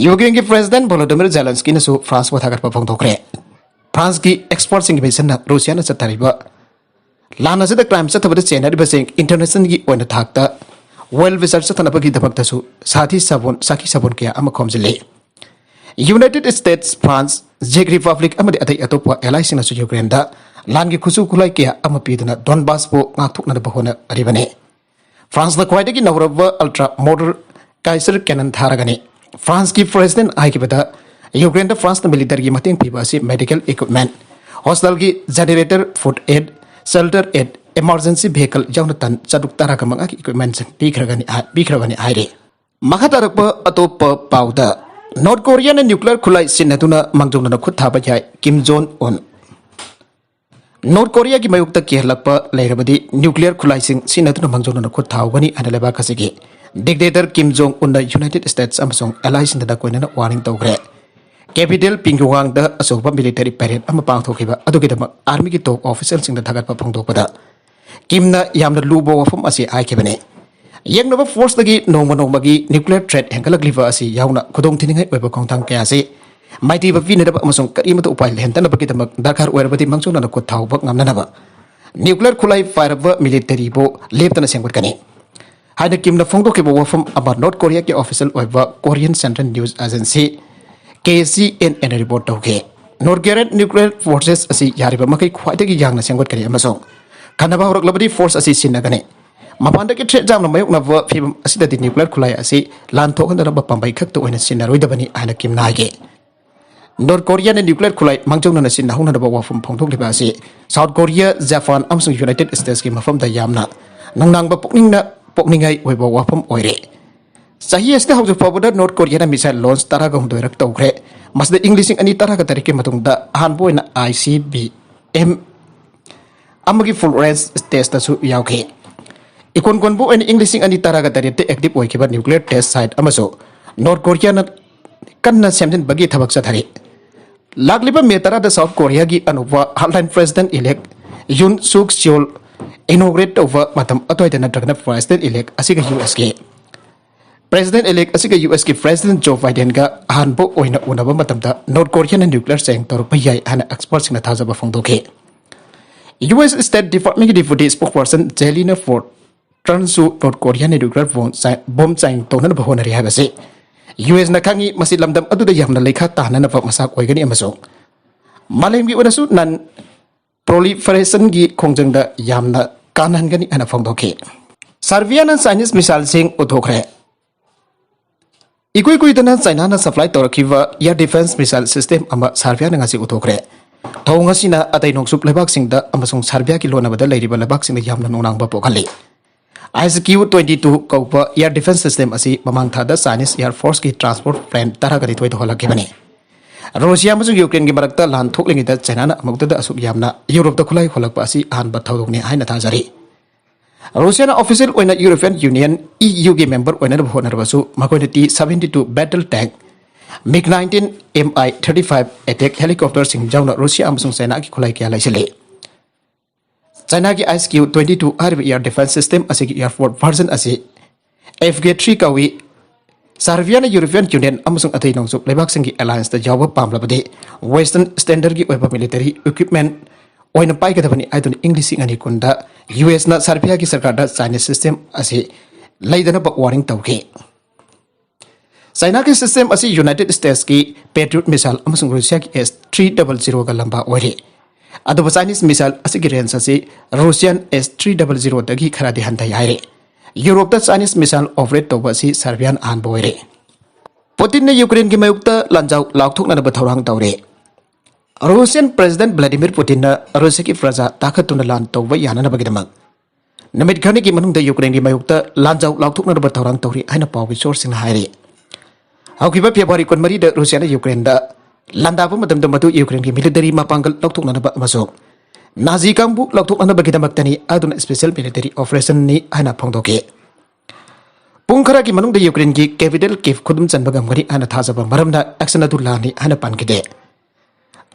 ꯌꯨꯀ꯭ꯔꯦꯟꯒꯤ ꯄ꯭ꯔꯦꯁꯤꯗꯦꯟꯠ ꯚꯣꯂꯣꯗꯤꯃꯤꯔ ꯖꯦꯂꯦꯟꯁꯀꯤꯅꯁꯨ ꯐ꯭ꯔꯥꯟꯁꯄꯨ ꯊꯥꯒꯠꯄ ꯐꯣꯡꯗꯣꯛꯈ꯭ꯔꯦ꯫ ꯐ꯭ꯔꯥꯟꯁꯀꯤ ꯑꯦꯛꯁꯄꯔꯠꯁꯤꯡꯒꯤ ꯃꯤꯁꯟꯅ ꯔꯨꯁꯤꯌꯥꯅ ꯆꯠꯊꯔꯤꯕ ꯂꯥꯟ ꯑꯁꯤꯗ ꯀ꯭ꯔꯥꯏꯝ ꯆꯠꯊꯕꯗ ꯆꯦꯟꯅꯔꯤꯕꯁꯤꯡ ꯏꯟꯇꯔꯅꯦꯁꯅꯦꯜꯒꯤ ꯑꯣꯏꯅ ꯊꯥꯛꯇ ꯋꯦꯜ ꯋꯤꯁꯔ ꯆꯠꯊꯅꯕꯒꯤꯗꯃꯛꯇꯁꯨ ꯁꯥꯊꯤ ꯁꯥꯕꯣꯟ ꯁꯥꯈꯤ ꯁꯥꯕꯣꯟ ꯀꯌꯥ ꯑꯃ ꯈꯣꯝꯖꯤꯜꯂꯤ꯫ ꯌꯨꯅꯥꯏꯇꯦꯗ ꯁ꯭ꯇꯦꯠꯁ, ꯐ꯭ꯔꯥꯟꯁ, ꯖꯦꯛ ꯔꯤꯄꯕ꯭ꯂꯤꯛ ꯑꯃꯗꯤ ꯑꯇꯩ ꯑꯇꯣꯞꯄ ꯑꯦꯂꯥꯏꯁꯤꯡꯅꯁꯨ ꯌꯨꯀ꯭ꯔꯦꯟꯗ ꯂꯥꯟꯒꯤ ꯈꯨꯠꯁꯨ ꯈꯨꯠꯂꯥꯏ ꯀꯌꯥ ꯑꯃ ꯄꯤꯗꯨꯅ ꯗꯣꯟꯕꯥꯁꯄꯨ ꯉꯥꯛꯊꯣꯛꯅꯅꯕ ꯍꯣꯠꯅꯔꯤꯕꯅꯤ꯫ ꯐ꯭ꯔꯥꯟꯁꯅ ꯈ꯭ꯋꯥꯏꯗꯒꯤ ꯅꯧꯔꯕ ꯑꯜꯇ꯭ꯔꯥ ꯃꯣꯗꯔ ꯀꯥꯏꯁꯔ ꯀꯦꯅꯟ ꯊꯥꯔꯒꯅꯤ꯫ ꯐ꯭ꯔꯥꯟꯁꯀꯤ ꯄ꯭ꯔꯦꯁꯤꯗꯦꯟꯠ ꯍꯥꯏꯈꯤꯕꯗ ꯌꯨꯀ꯭ꯔꯦꯟꯗ ꯐ꯭ꯔꯥꯟꯁꯅ ꯃꯤꯂꯤꯇꯔꯤꯒꯤ ꯃꯇꯦꯡ ꯄꯤꯕ ꯑꯁꯤ ꯃꯦꯗꯤꯀꯦꯜ ꯏꯀ꯭ꯋꯤꯞꯃꯦꯟꯠ, ꯍꯣꯁꯇꯦꯜꯒꯤ ꯖꯦꯅꯦꯔꯦꯇꯔ, ꯐꯨꯗ ꯑꯦꯗ, ꯁꯦꯜꯇꯔ ꯑꯦꯗ, ꯏꯃꯥꯔꯖꯦꯟꯁꯤ ꯚꯦꯍꯤꯀꯜ ꯌꯥꯎꯅ ꯇꯟ ꯆꯥꯇ꯭ꯔꯨꯛ ꯇꯔꯥꯒ ꯃꯉꯥꯒꯤ ꯏꯀ꯭ꯋꯤꯞꯃꯦꯟꯠꯁꯤꯡ ꯄꯤꯈ꯭ꯔꯒꯅꯤ ꯍꯥꯏ- ꯄꯤꯈ꯭ꯔꯕꯅꯤ ꯍꯥꯏꯔꯤ꯫ ꯃꯈꯥ ꯇꯥꯔꯛꯄ ꯑꯇꯣꯞꯄ ꯄꯥꯎꯗ, ꯅꯣꯔꯠ ꯀꯣꯔꯤꯌꯥꯅ ꯅ꯭ꯌꯨꯀ꯭ꯂꯤꯌꯔ ꯈꯨꯠꯂꯥꯏ ꯁꯤꯖꯤꯟꯅꯗꯨꯅ ꯃꯥꯡꯖꯧꯅꯅ ꯈꯨꯠ ꯊꯥꯕ ꯌꯥꯏ, ꯀꯤꯝ ꯖꯣꯟ ꯎꯟ꯫ ꯅꯣꯔꯠ ꯀꯣꯔꯤꯌꯥꯒꯤ ꯃꯥꯌꯣꯛꯇ ꯀꯤꯍꯜꯂꯛꯄ ꯂꯩꯔꯕꯗꯤ ꯅ꯭ꯌꯨꯀ꯭ꯂꯤꯌꯔ ꯈꯨꯠꯂꯥꯏꯁꯤꯡ ꯁꯤꯖꯤꯟꯅꯗꯨꯅ ꯃꯥꯡꯖꯧꯅꯅ ꯈꯨꯠ ꯊꯥꯍꯧꯒꯅꯤ ꯍꯥꯏꯅ ꯂꯩꯕꯥꯛ ꯑꯁꯤꯒꯤ ꯗꯤꯛꯇꯦꯇꯔ ꯀꯤꯝ ꯖꯣꯡ ꯎꯟꯅ ꯌꯨꯅꯥꯏꯇꯦꯗ ꯁ꯭ꯇꯦꯠꯁ ꯑꯃꯁꯨꯡ ꯑꯦꯂꯥꯏꯁꯤꯡꯗ ꯀꯣꯏꯅꯅ ꯋꯥꯔꯅꯤꯡ ꯇꯧꯈ꯭ꯔꯦ꯫ ꯀꯦꯄꯤꯇꯦꯜ ꯄꯤꯡꯒ꯭ꯌꯨꯋꯥꯡꯗ ꯑꯆꯧꯕ ꯃꯤꯂꯤꯇꯔꯤ ꯄꯦꯔꯦꯗ ꯑꯃ ꯄꯥꯡꯊꯣꯛꯈꯤꯕ ꯑꯗꯨꯒꯤꯗꯃꯛ ꯑꯥꯔꯃꯤꯒꯤ ꯇꯣꯞ ꯑꯣꯐꯤꯁꯤꯌꯦꯜꯁꯤꯡꯗ ꯊꯥꯒꯠꯄ ꯐꯣꯡꯗꯣꯛꯄꯗ ꯀꯤꯝꯅ ꯌꯥꯝꯅ ꯂꯨꯕ ꯋꯥꯐꯝ ꯑꯁꯤ ꯍꯥꯏꯈꯤꯕꯅꯤ꯫ ꯌꯦꯛꯅꯕ ꯐꯣꯔꯁꯇꯒꯤ ꯅꯣꯡꯃ ꯅꯣꯡꯃꯒꯤ ꯅ꯭ꯌꯨꯀ꯭ꯂꯤꯌꯔ ꯊ꯭ꯔꯦꯠ ꯍꯦꯟꯒꯠꯂꯛꯂꯤꯕ ꯑꯁꯤ ꯌꯥꯎꯅ ꯈꯨꯗꯣꯡꯊꯤꯅꯤꯡꯉꯥꯏ ꯑꯣꯏꯕ ꯈꯣꯡꯊꯥꯡ ꯀꯌꯥ ꯑꯁꯤ ꯃꯥꯏꯊꯤꯕ ꯄꯤꯅꯅꯕ ꯑꯃꯁꯨꯡ ꯀꯔꯤꯃꯠꯇ ꯎꯄꯥꯏ ꯂꯩꯍꯟꯗꯅꯕꯒꯤꯗꯃꯛ ꯗꯔꯀꯥꯔ ꯑꯣꯏꯔꯕꯗꯤ ꯃꯥꯡꯖꯧꯅꯅ ꯈꯨꯠ ꯊꯥꯎꯕ ꯉꯝꯅꯅꯕ ꯅ꯭ꯌꯨꯀ꯭ꯂꯤꯌꯔ ꯈꯨꯠꯂꯥꯏ ꯄꯥꯏꯔꯕ ꯃꯤꯂꯤꯇꯔꯤꯕꯨ ꯂꯦꯞꯇꯅ ꯁꯦꯝꯒꯠꯀꯅꯤ ꯍꯥꯏꯅ ꯀꯤꯝꯅ ꯐꯣꯡꯗꯣꯛꯈꯤꯕ ꯋꯥꯐꯝ ꯑꯃ ꯅꯣꯔꯠ ꯀꯣꯔꯤꯌꯥꯒꯤ ꯑꯣꯐꯤꯁꯤꯌꯦꯜ ꯑꯣꯏꯕ Korean central news agency, K C N ꯑꯦꯟꯅ ꯔꯤꯄꯣꯔꯠ ꯇꯧꯈꯤ꯫ ꯅꯣꯔꯠ ꯀꯣꯔꯤꯌꯟ ꯅ꯭ꯌꯨꯀ꯭ꯂꯤꯌꯔ ꯐꯣꯔꯁꯦꯁ ꯑꯁꯤ ꯌꯥꯔꯤꯕ ꯃꯈꯩ ꯈ꯭ꯋꯥꯏꯗꯒꯤ ꯌꯥꯡꯅ ꯁꯦꯝꯒꯠꯀꯅꯤ ꯑꯃꯁꯨꯡ ꯈꯟꯅꯕ ꯍꯧꯔꯛꯂꯕꯗꯤ ꯐꯣꯔꯁ ꯑꯁꯤ ꯁꯤꯖꯤꯟꯅꯒꯅꯤ꯫ ꯃꯄꯥꯟꯗꯒꯤ ꯊ꯭ꯔꯦꯠ ꯌꯥꯝꯅ ꯃꯥꯌꯣꯛꯅꯕ ꯐꯤꯚꯝ ꯑꯁꯤꯗꯗꯤ ꯅ꯭ꯌꯨꯀ꯭ꯂꯤꯌꯔ ꯈꯨꯠꯂꯥꯏ ꯑꯁꯤ ꯂꯥꯟ ꯊꯣꯛꯍꯟꯗꯅꯕ ꯄꯥꯝꯕꯩ ꯈꯛꯇ ꯑꯣꯏꯅ ꯁꯤꯖꯤꯟꯅꯔꯣꯏꯗꯕꯅꯤ ꯍꯥꯏꯅ ꯀꯤꯝꯅ ꯍꯥꯏꯈꯤ꯫ ꯅꯣꯔꯠ ꯀꯣꯔꯤꯌꯥꯅ ꯅ꯭ꯌꯨꯀ꯭ꯂꯤꯌꯔ ꯈꯨꯠꯂꯥꯏ ꯃꯥꯡꯖꯧꯅꯅ ꯁꯤꯖꯤꯟꯅꯍꯧꯅꯅꯕ ꯋꯥꯐꯝ ꯐꯣꯡꯗꯣꯛꯂꯤꯕ ꯑꯁꯤ ꯁꯥꯎꯠ ꯀꯣꯔꯤꯌꯥ, ꯖꯄꯥꯟ ꯑꯃꯁꯨꯡ ꯌꯨꯅꯥꯏꯇꯦꯗ ꯁ꯭ꯇꯦꯠꯁꯀꯤ ꯃꯐꯝꯗ ꯌꯥꯝꯅ ꯅꯨꯡꯅꯥꯡꯕ ꯄꯨꯛꯅꯤꯡꯅ ꯄꯣꯛꯅꯤꯡꯉꯥꯏ ꯑꯣꯏꯕ ꯋꯥꯐꯝ ꯑꯣꯏꯔꯦ꯫ ꯆꯍꯤ ꯑꯁꯤꯗ ꯍꯧꯖꯤꯛ ꯐꯥꯎꯕꯗ ꯅꯣꯔꯠ ꯀꯣꯔꯤꯌꯥꯅ ꯃꯤꯁꯥꯏꯜ ꯂꯣꯟꯆ ꯇꯔꯥꯒ ꯍꯨꯝꯗꯣꯏꯔꯛ ꯇꯧꯈ꯭ꯔꯦ꯫ ꯃꯁꯤꯗ ꯏꯪ ꯂꯤꯁꯤꯡ ꯑꯅꯤ ꯇꯔꯥꯒ ꯇꯔꯦꯠꯀꯤ ꯃꯇꯨꯡꯗ ꯑꯍꯥꯟꯕ ꯑꯣꯏꯅ ꯑꯥꯏ ꯁꯤ ꯕꯤ ꯑꯦꯝ ꯑꯃꯒꯤ ꯐꯨꯜ ꯔꯦꯟꯖ ꯇꯦꯁꯇꯁꯨ ꯌꯥꯎꯈꯤ꯫ ꯏꯀꯣꯟ ꯀꯣꯟꯕ ꯑꯣꯏꯅ ꯏꯪ ꯂꯤꯁꯤꯡ ꯑꯅꯤ ꯇꯔꯥꯒ ꯇꯔꯦꯠꯇ ꯑꯦꯛꯇꯤꯚ ꯑꯣꯏꯈꯤꯕ ꯅ꯭ꯌꯨꯀ꯭ꯂꯤꯌꯔ ꯇꯦꯁ ꯁꯥꯏꯠ ꯑꯃꯁꯨ ꯅꯣꯔꯠ ꯀꯣꯔꯤꯌꯥꯅ ꯀꯟꯅ ꯁꯦꯝꯖꯤꯟꯕꯒꯤ ꯊꯕꯛ ꯆꯠꯊꯔꯤ꯫ ꯂꯥꯛꯂꯤꯕ ꯃꯦ ꯇꯔꯥꯗ ꯁꯥꯎꯠ ꯀꯣꯔꯤꯌꯥꯒꯤ ꯑꯅꯧꯕ ꯍꯥꯔꯠꯂꯥꯏꯟ ꯄ꯭ꯔꯦꯁꯤꯗꯦꯟꯠ ꯏꯂꯦꯛ ꯌꯨꯟ ꯁꯨꯛ ꯁꯤꯌꯣꯜ ꯏꯅꯣꯒ꯭ꯔꯦꯠ ꯇꯧꯕ ꯃꯇꯝ ꯑꯗꯨꯋꯥꯏꯗ ꯅꯠꯇ꯭ꯔꯒꯅ ꯄ꯭ꯔꯦꯁꯤꯗꯦꯟꯠ ꯏꯂꯦꯛ ꯑꯁꯤꯒ ꯌꯨ ꯑꯦꯁꯀꯤ ꯄ꯭ꯔꯦꯁꯤꯗꯦꯟꯠ ꯏꯂꯦꯛ ꯑꯁꯤꯒ ꯌꯨ ꯑꯦꯁꯀꯤ ꯄ꯭ꯔꯦꯁꯤꯗꯦꯟꯠ ꯖꯣ ꯕꯥꯏꯗꯦꯟꯒ ꯑꯍꯥꯟꯕ ꯑꯣꯏꯅ ꯎꯅꯕ ꯃꯇꯝꯗ ꯅꯣꯔꯠ ꯀꯣꯔꯤꯌꯥꯅ ꯅ꯭ꯌꯨꯀ꯭ꯂꯤꯌꯔ ꯆꯦꯡ ꯇꯧꯔꯛꯄ ꯌꯥꯏ ꯍꯥꯏꯅ ꯑꯦꯛꯁꯄꯔꯠꯁꯤꯡꯅ ꯊꯥꯖꯕ ꯐꯣꯡꯗꯣꯛꯈꯤ꯫ ꯌꯨ ꯑꯦꯁ State Departmentꯀꯤ Deputy Spokesperson Jalina Porterꯅꯁꯨ North Koreaꯅ nuclear bomb ꯆꯥꯏ-, bomb ꯆꯥꯏ ꯇꯧꯅꯅꯕ ꯍꯣꯠꯅꯔꯤ ꯍꯥꯏꯕꯁꯤ ꯌꯨ ꯑꯦꯁꯅ ꯈꯪꯏ, ꯃꯁꯤ ꯂꯝꯗꯝ ꯑꯗꯨꯗ ꯌꯥꯝꯅ ꯂꯩꯈꯥ ꯇꯥꯍꯟꯅꯅꯕ ꯃꯆꯥꯛ ꯑꯣꯏꯒꯅꯤ ꯑꯃꯁꯨꯡ ꯃꯥꯂꯦꯝꯒꯤ ꯑꯣꯏꯅꯁꯨ non proliferationꯒꯤ ꯈꯣꯡꯖꯪꯗ ꯌꯥꯝꯅ ꯀꯥꯟꯅꯍꯟꯒꯅꯤ ꯍꯥꯏꯅ ꯐꯣꯡꯗꯣꯛꯈꯤ꯫ ꯁꯔꯕꯤꯌꯥꯅ Chinese missileꯁꯤꯡ ꯎꯠꯊꯣꯛꯈ꯭ꯔꯦ꯫ ꯏꯀꯨꯏ ꯀꯨꯏꯗꯅ ꯆꯥꯏꯅꯥꯅ supply ꯇꯧꯔꯛꯈꯤꯕ air defense missile system ꯑꯃ ꯁꯔꯕꯤꯌꯥꯅ ꯉꯁꯤ ꯎꯠꯊꯣꯛꯈ꯭ꯔꯦ꯫ ꯊꯧꯑꯣꯡ ꯑꯁꯤꯅ ꯑꯇꯩ ꯅꯣꯡꯆꯨꯞ ꯂꯩꯕꯥꯛꯁꯤꯡꯗ ꯑꯃꯁꯨꯡ ꯁꯔꯕꯤꯌꯥꯒꯤ ꯂꯣꯟꯅꯕꯗ ꯂꯩꯔꯤꯕ ꯂꯩꯕꯥꯛꯁꯤꯡꯗ ꯌꯥꯝꯅ ꯅꯨꯡꯅꯥꯡꯕ ꯄꯣꯛꯍꯜꯂꯤ꯫ ꯑꯥꯏ ꯑꯦꯁ ꯀ꯭ꯌꯨ twenty two ꯀꯧꯕ air defense system ꯑꯁꯤ ꯃꯃꯥꯡ ꯊꯥꯗ Chinese Air Forceꯀꯤ transport plane ꯇꯔꯥꯒ ꯅꯤꯊꯣꯏꯗ ꯍꯣꯜꯂꯛꯈꯤꯕꯅꯤ꯫ ꯔꯨꯁꯤꯌꯥ ꯑꯃꯁꯨꯡ ꯌꯨꯀ꯭ꯔꯦꯟꯒꯤ ꯃꯔꯛꯇ ꯂꯥꯟ ꯊꯣꯛꯂꯤꯉꯩꯗ ꯆꯥꯏꯅꯥꯅ ꯑꯃꯨꯛꯇꯗ ꯑꯁꯨꯛ ꯌꯥꯝꯅ ꯌꯨꯔꯣꯞꯇ ꯈꯨꯠꯂꯥꯏ ꯍꯣꯜꯂꯛꯄ ꯑꯁꯤ ꯑꯍꯥꯟꯕ ꯊꯧꯗꯣꯛꯅꯤ ꯍꯥꯏꯅ ꯊꯥꯖꯔꯤ꯫ ꯔꯨꯁꯤꯌꯥꯅ official ꯑꯣꯏꯅ European Union E Uꯒꯤ member ꯑꯣꯏꯅꯅꯕ ꯍꯣꯠꯅꯔꯕꯁꯨ, ꯃꯈꯣꯏꯅ T seventy two battle tank, MiG nineteen, Mi thirty five attack helicopterꯁꯤꯡ ꯌꯥꯎꯅ ꯔꯨꯁꯤꯌꯥ ꯑꯃꯁꯨꯡ ꯆꯥꯏꯅꯥꯒꯤ ꯈꯨꯠꯂꯥꯏ ꯀꯌꯥ ꯂꯩꯁꯤꯜꯂꯤ꯫ ꯆꯥꯏꯅꯥꯒꯤ ꯑꯥꯏ ꯑꯦꯁ ꯀ꯭ꯌꯨ twenty two ꯍꯥꯏꯔꯤꯕ air defense system ꯑꯁꯤꯒꯤ airport version ꯑꯁꯤ F K three ꯀꯧꯏ꯫ ꯁꯔꯕꯤꯌꯥꯅ European Union ꯑꯃꯁꯨꯡ ꯑꯇꯩ ꯅꯣꯡꯆꯨꯞ ꯂꯩꯕꯥꯛꯁꯤꯡꯒꯤ allianceꯇ ꯌꯥꯎꯕ ꯄꯥꯝꯂꯕꯗꯤ Western standardꯀꯤ ꯑꯣꯏꯕ military equipment ꯑꯣꯏꯅ ꯄꯥꯏꯒꯗꯕꯅꯤ ꯍꯥꯏꯗꯨꯅ ꯏꯪ ꯂꯤꯁꯤꯡ ꯑꯅꯤ ꯀꯨꯟꯗ ꯌꯨ ꯑꯦꯁꯅ ꯁꯔꯕꯤꯌꯥꯒꯤ ꯁꯔꯀꯥꯔꯗ Chinese system ꯑꯁꯤ ꯂꯩꯗꯅꯕ warning ꯇꯧꯈꯤ꯫ ꯆꯥꯏꯅꯥꯒꯤ system ꯑꯁꯤ United Statesꯀꯤ Patriot missile ꯑꯃꯁꯨꯡ ꯔꯨꯁꯤꯌꯥꯒꯤ S three double zeroꯒ ꯂꯝꯕꯥ ꯑꯣꯏꯔꯤ꯫ ꯑꯗꯨꯕꯨ Chinese missile ꯑꯁꯤꯒꯤ range ꯑꯁꯤ Russian S three double zeroꯗꯒꯤ ꯈꯔꯗꯤ ꯍꯟꯊꯩ ꯍꯥꯏꯔꯤ꯫ ꯌꯨꯔꯣꯞꯇ Chinese missile operate ꯇꯧꯕ ꯑꯁꯤ ꯁꯔꯕꯤꯌꯥꯅ ꯑꯍꯥꯟꯕ ꯑꯣꯏꯔꯦ꯫ ꯄꯨꯇꯤꯟꯅ ꯌꯨꯀ꯭ꯔꯦꯟꯒꯤ ꯃꯥꯌꯣꯛꯇ ꯂꯥꯟꯖꯥꯎ ꯂꯥꯎꯊꯣꯛꯅꯅꯕ ꯊꯧꯔꯥꯡ ꯇꯧꯔꯦ꯫ Russian President Vladimir Putinꯅ ꯔꯨꯁꯤꯌꯥꯒꯤ ꯄ꯭ꯔꯖꯥ ꯇꯥꯈꯠꯇꯨꯅ ꯂꯥꯟ ꯇꯧꯕ ꯌꯥꯅꯅꯕꯒꯤꯗꯃꯛ ꯅꯨꯃꯤꯠ ꯈꯔꯅꯤꯒꯤ ꯃꯅꯨꯡꯗ ꯌꯨꯀ꯭ꯔꯦꯟꯒꯤ ꯃꯥꯌꯣꯛꯇ ꯂꯥꯟꯖꯥꯎ ꯂꯥꯎꯊꯣꯛꯅꯅꯕ ꯊꯧꯔꯥꯡ ꯇꯧꯔꯤ ꯍꯥꯏꯅ ꯄꯥꯎꯒꯤ sourceꯁꯤꯡꯅ ꯍꯥꯏꯔꯤ꯫ ꯍꯧꯈꯤꯕ February ꯀꯨꯟꯃꯔꯤꯗ ꯔꯨꯁꯤꯌꯥꯅ ꯌꯨꯀ꯭ꯔꯦꯟꯗ ꯂꯥꯟꯗꯥꯕ ꯃꯇꯝꯗ ꯃꯗꯨ ꯌꯨꯀ꯭ꯔꯦꯟꯒꯤ military ꯃꯄꯥꯡꯒꯜ ꯂꯧꯊꯣꯛꯅꯅꯕ ꯑꯃꯁꯨꯡ ꯅꯥꯖꯤ ꯀꯥꯡꯕꯨ ꯂꯧꯊꯣꯛꯅꯅꯕꯒꯤꯗꯃꯛꯇꯅꯤ ꯍꯥꯏꯗꯨꯅ special military operationꯅꯤ ꯍꯥꯏꯅ ꯐꯣꯡꯗꯣꯛꯈꯤ꯫ ꯄꯨꯡ ꯈꯔꯒꯤ ꯃꯅꯨꯡꯗ ꯌꯨꯀ꯭ꯔꯦꯟꯒꯤ capital Kyiv ꯈꯨꯗꯨꯝ ꯆꯟꯕ ꯉꯝꯒꯅꯤ ꯍꯥꯏꯅ ꯊꯥꯖꯕ ꯃꯔꯝꯅ action ꯑꯗꯨ ꯂꯥꯟꯅꯤ ꯍꯥꯏꯅ ꯄꯟꯈꯤꯗꯦ꯫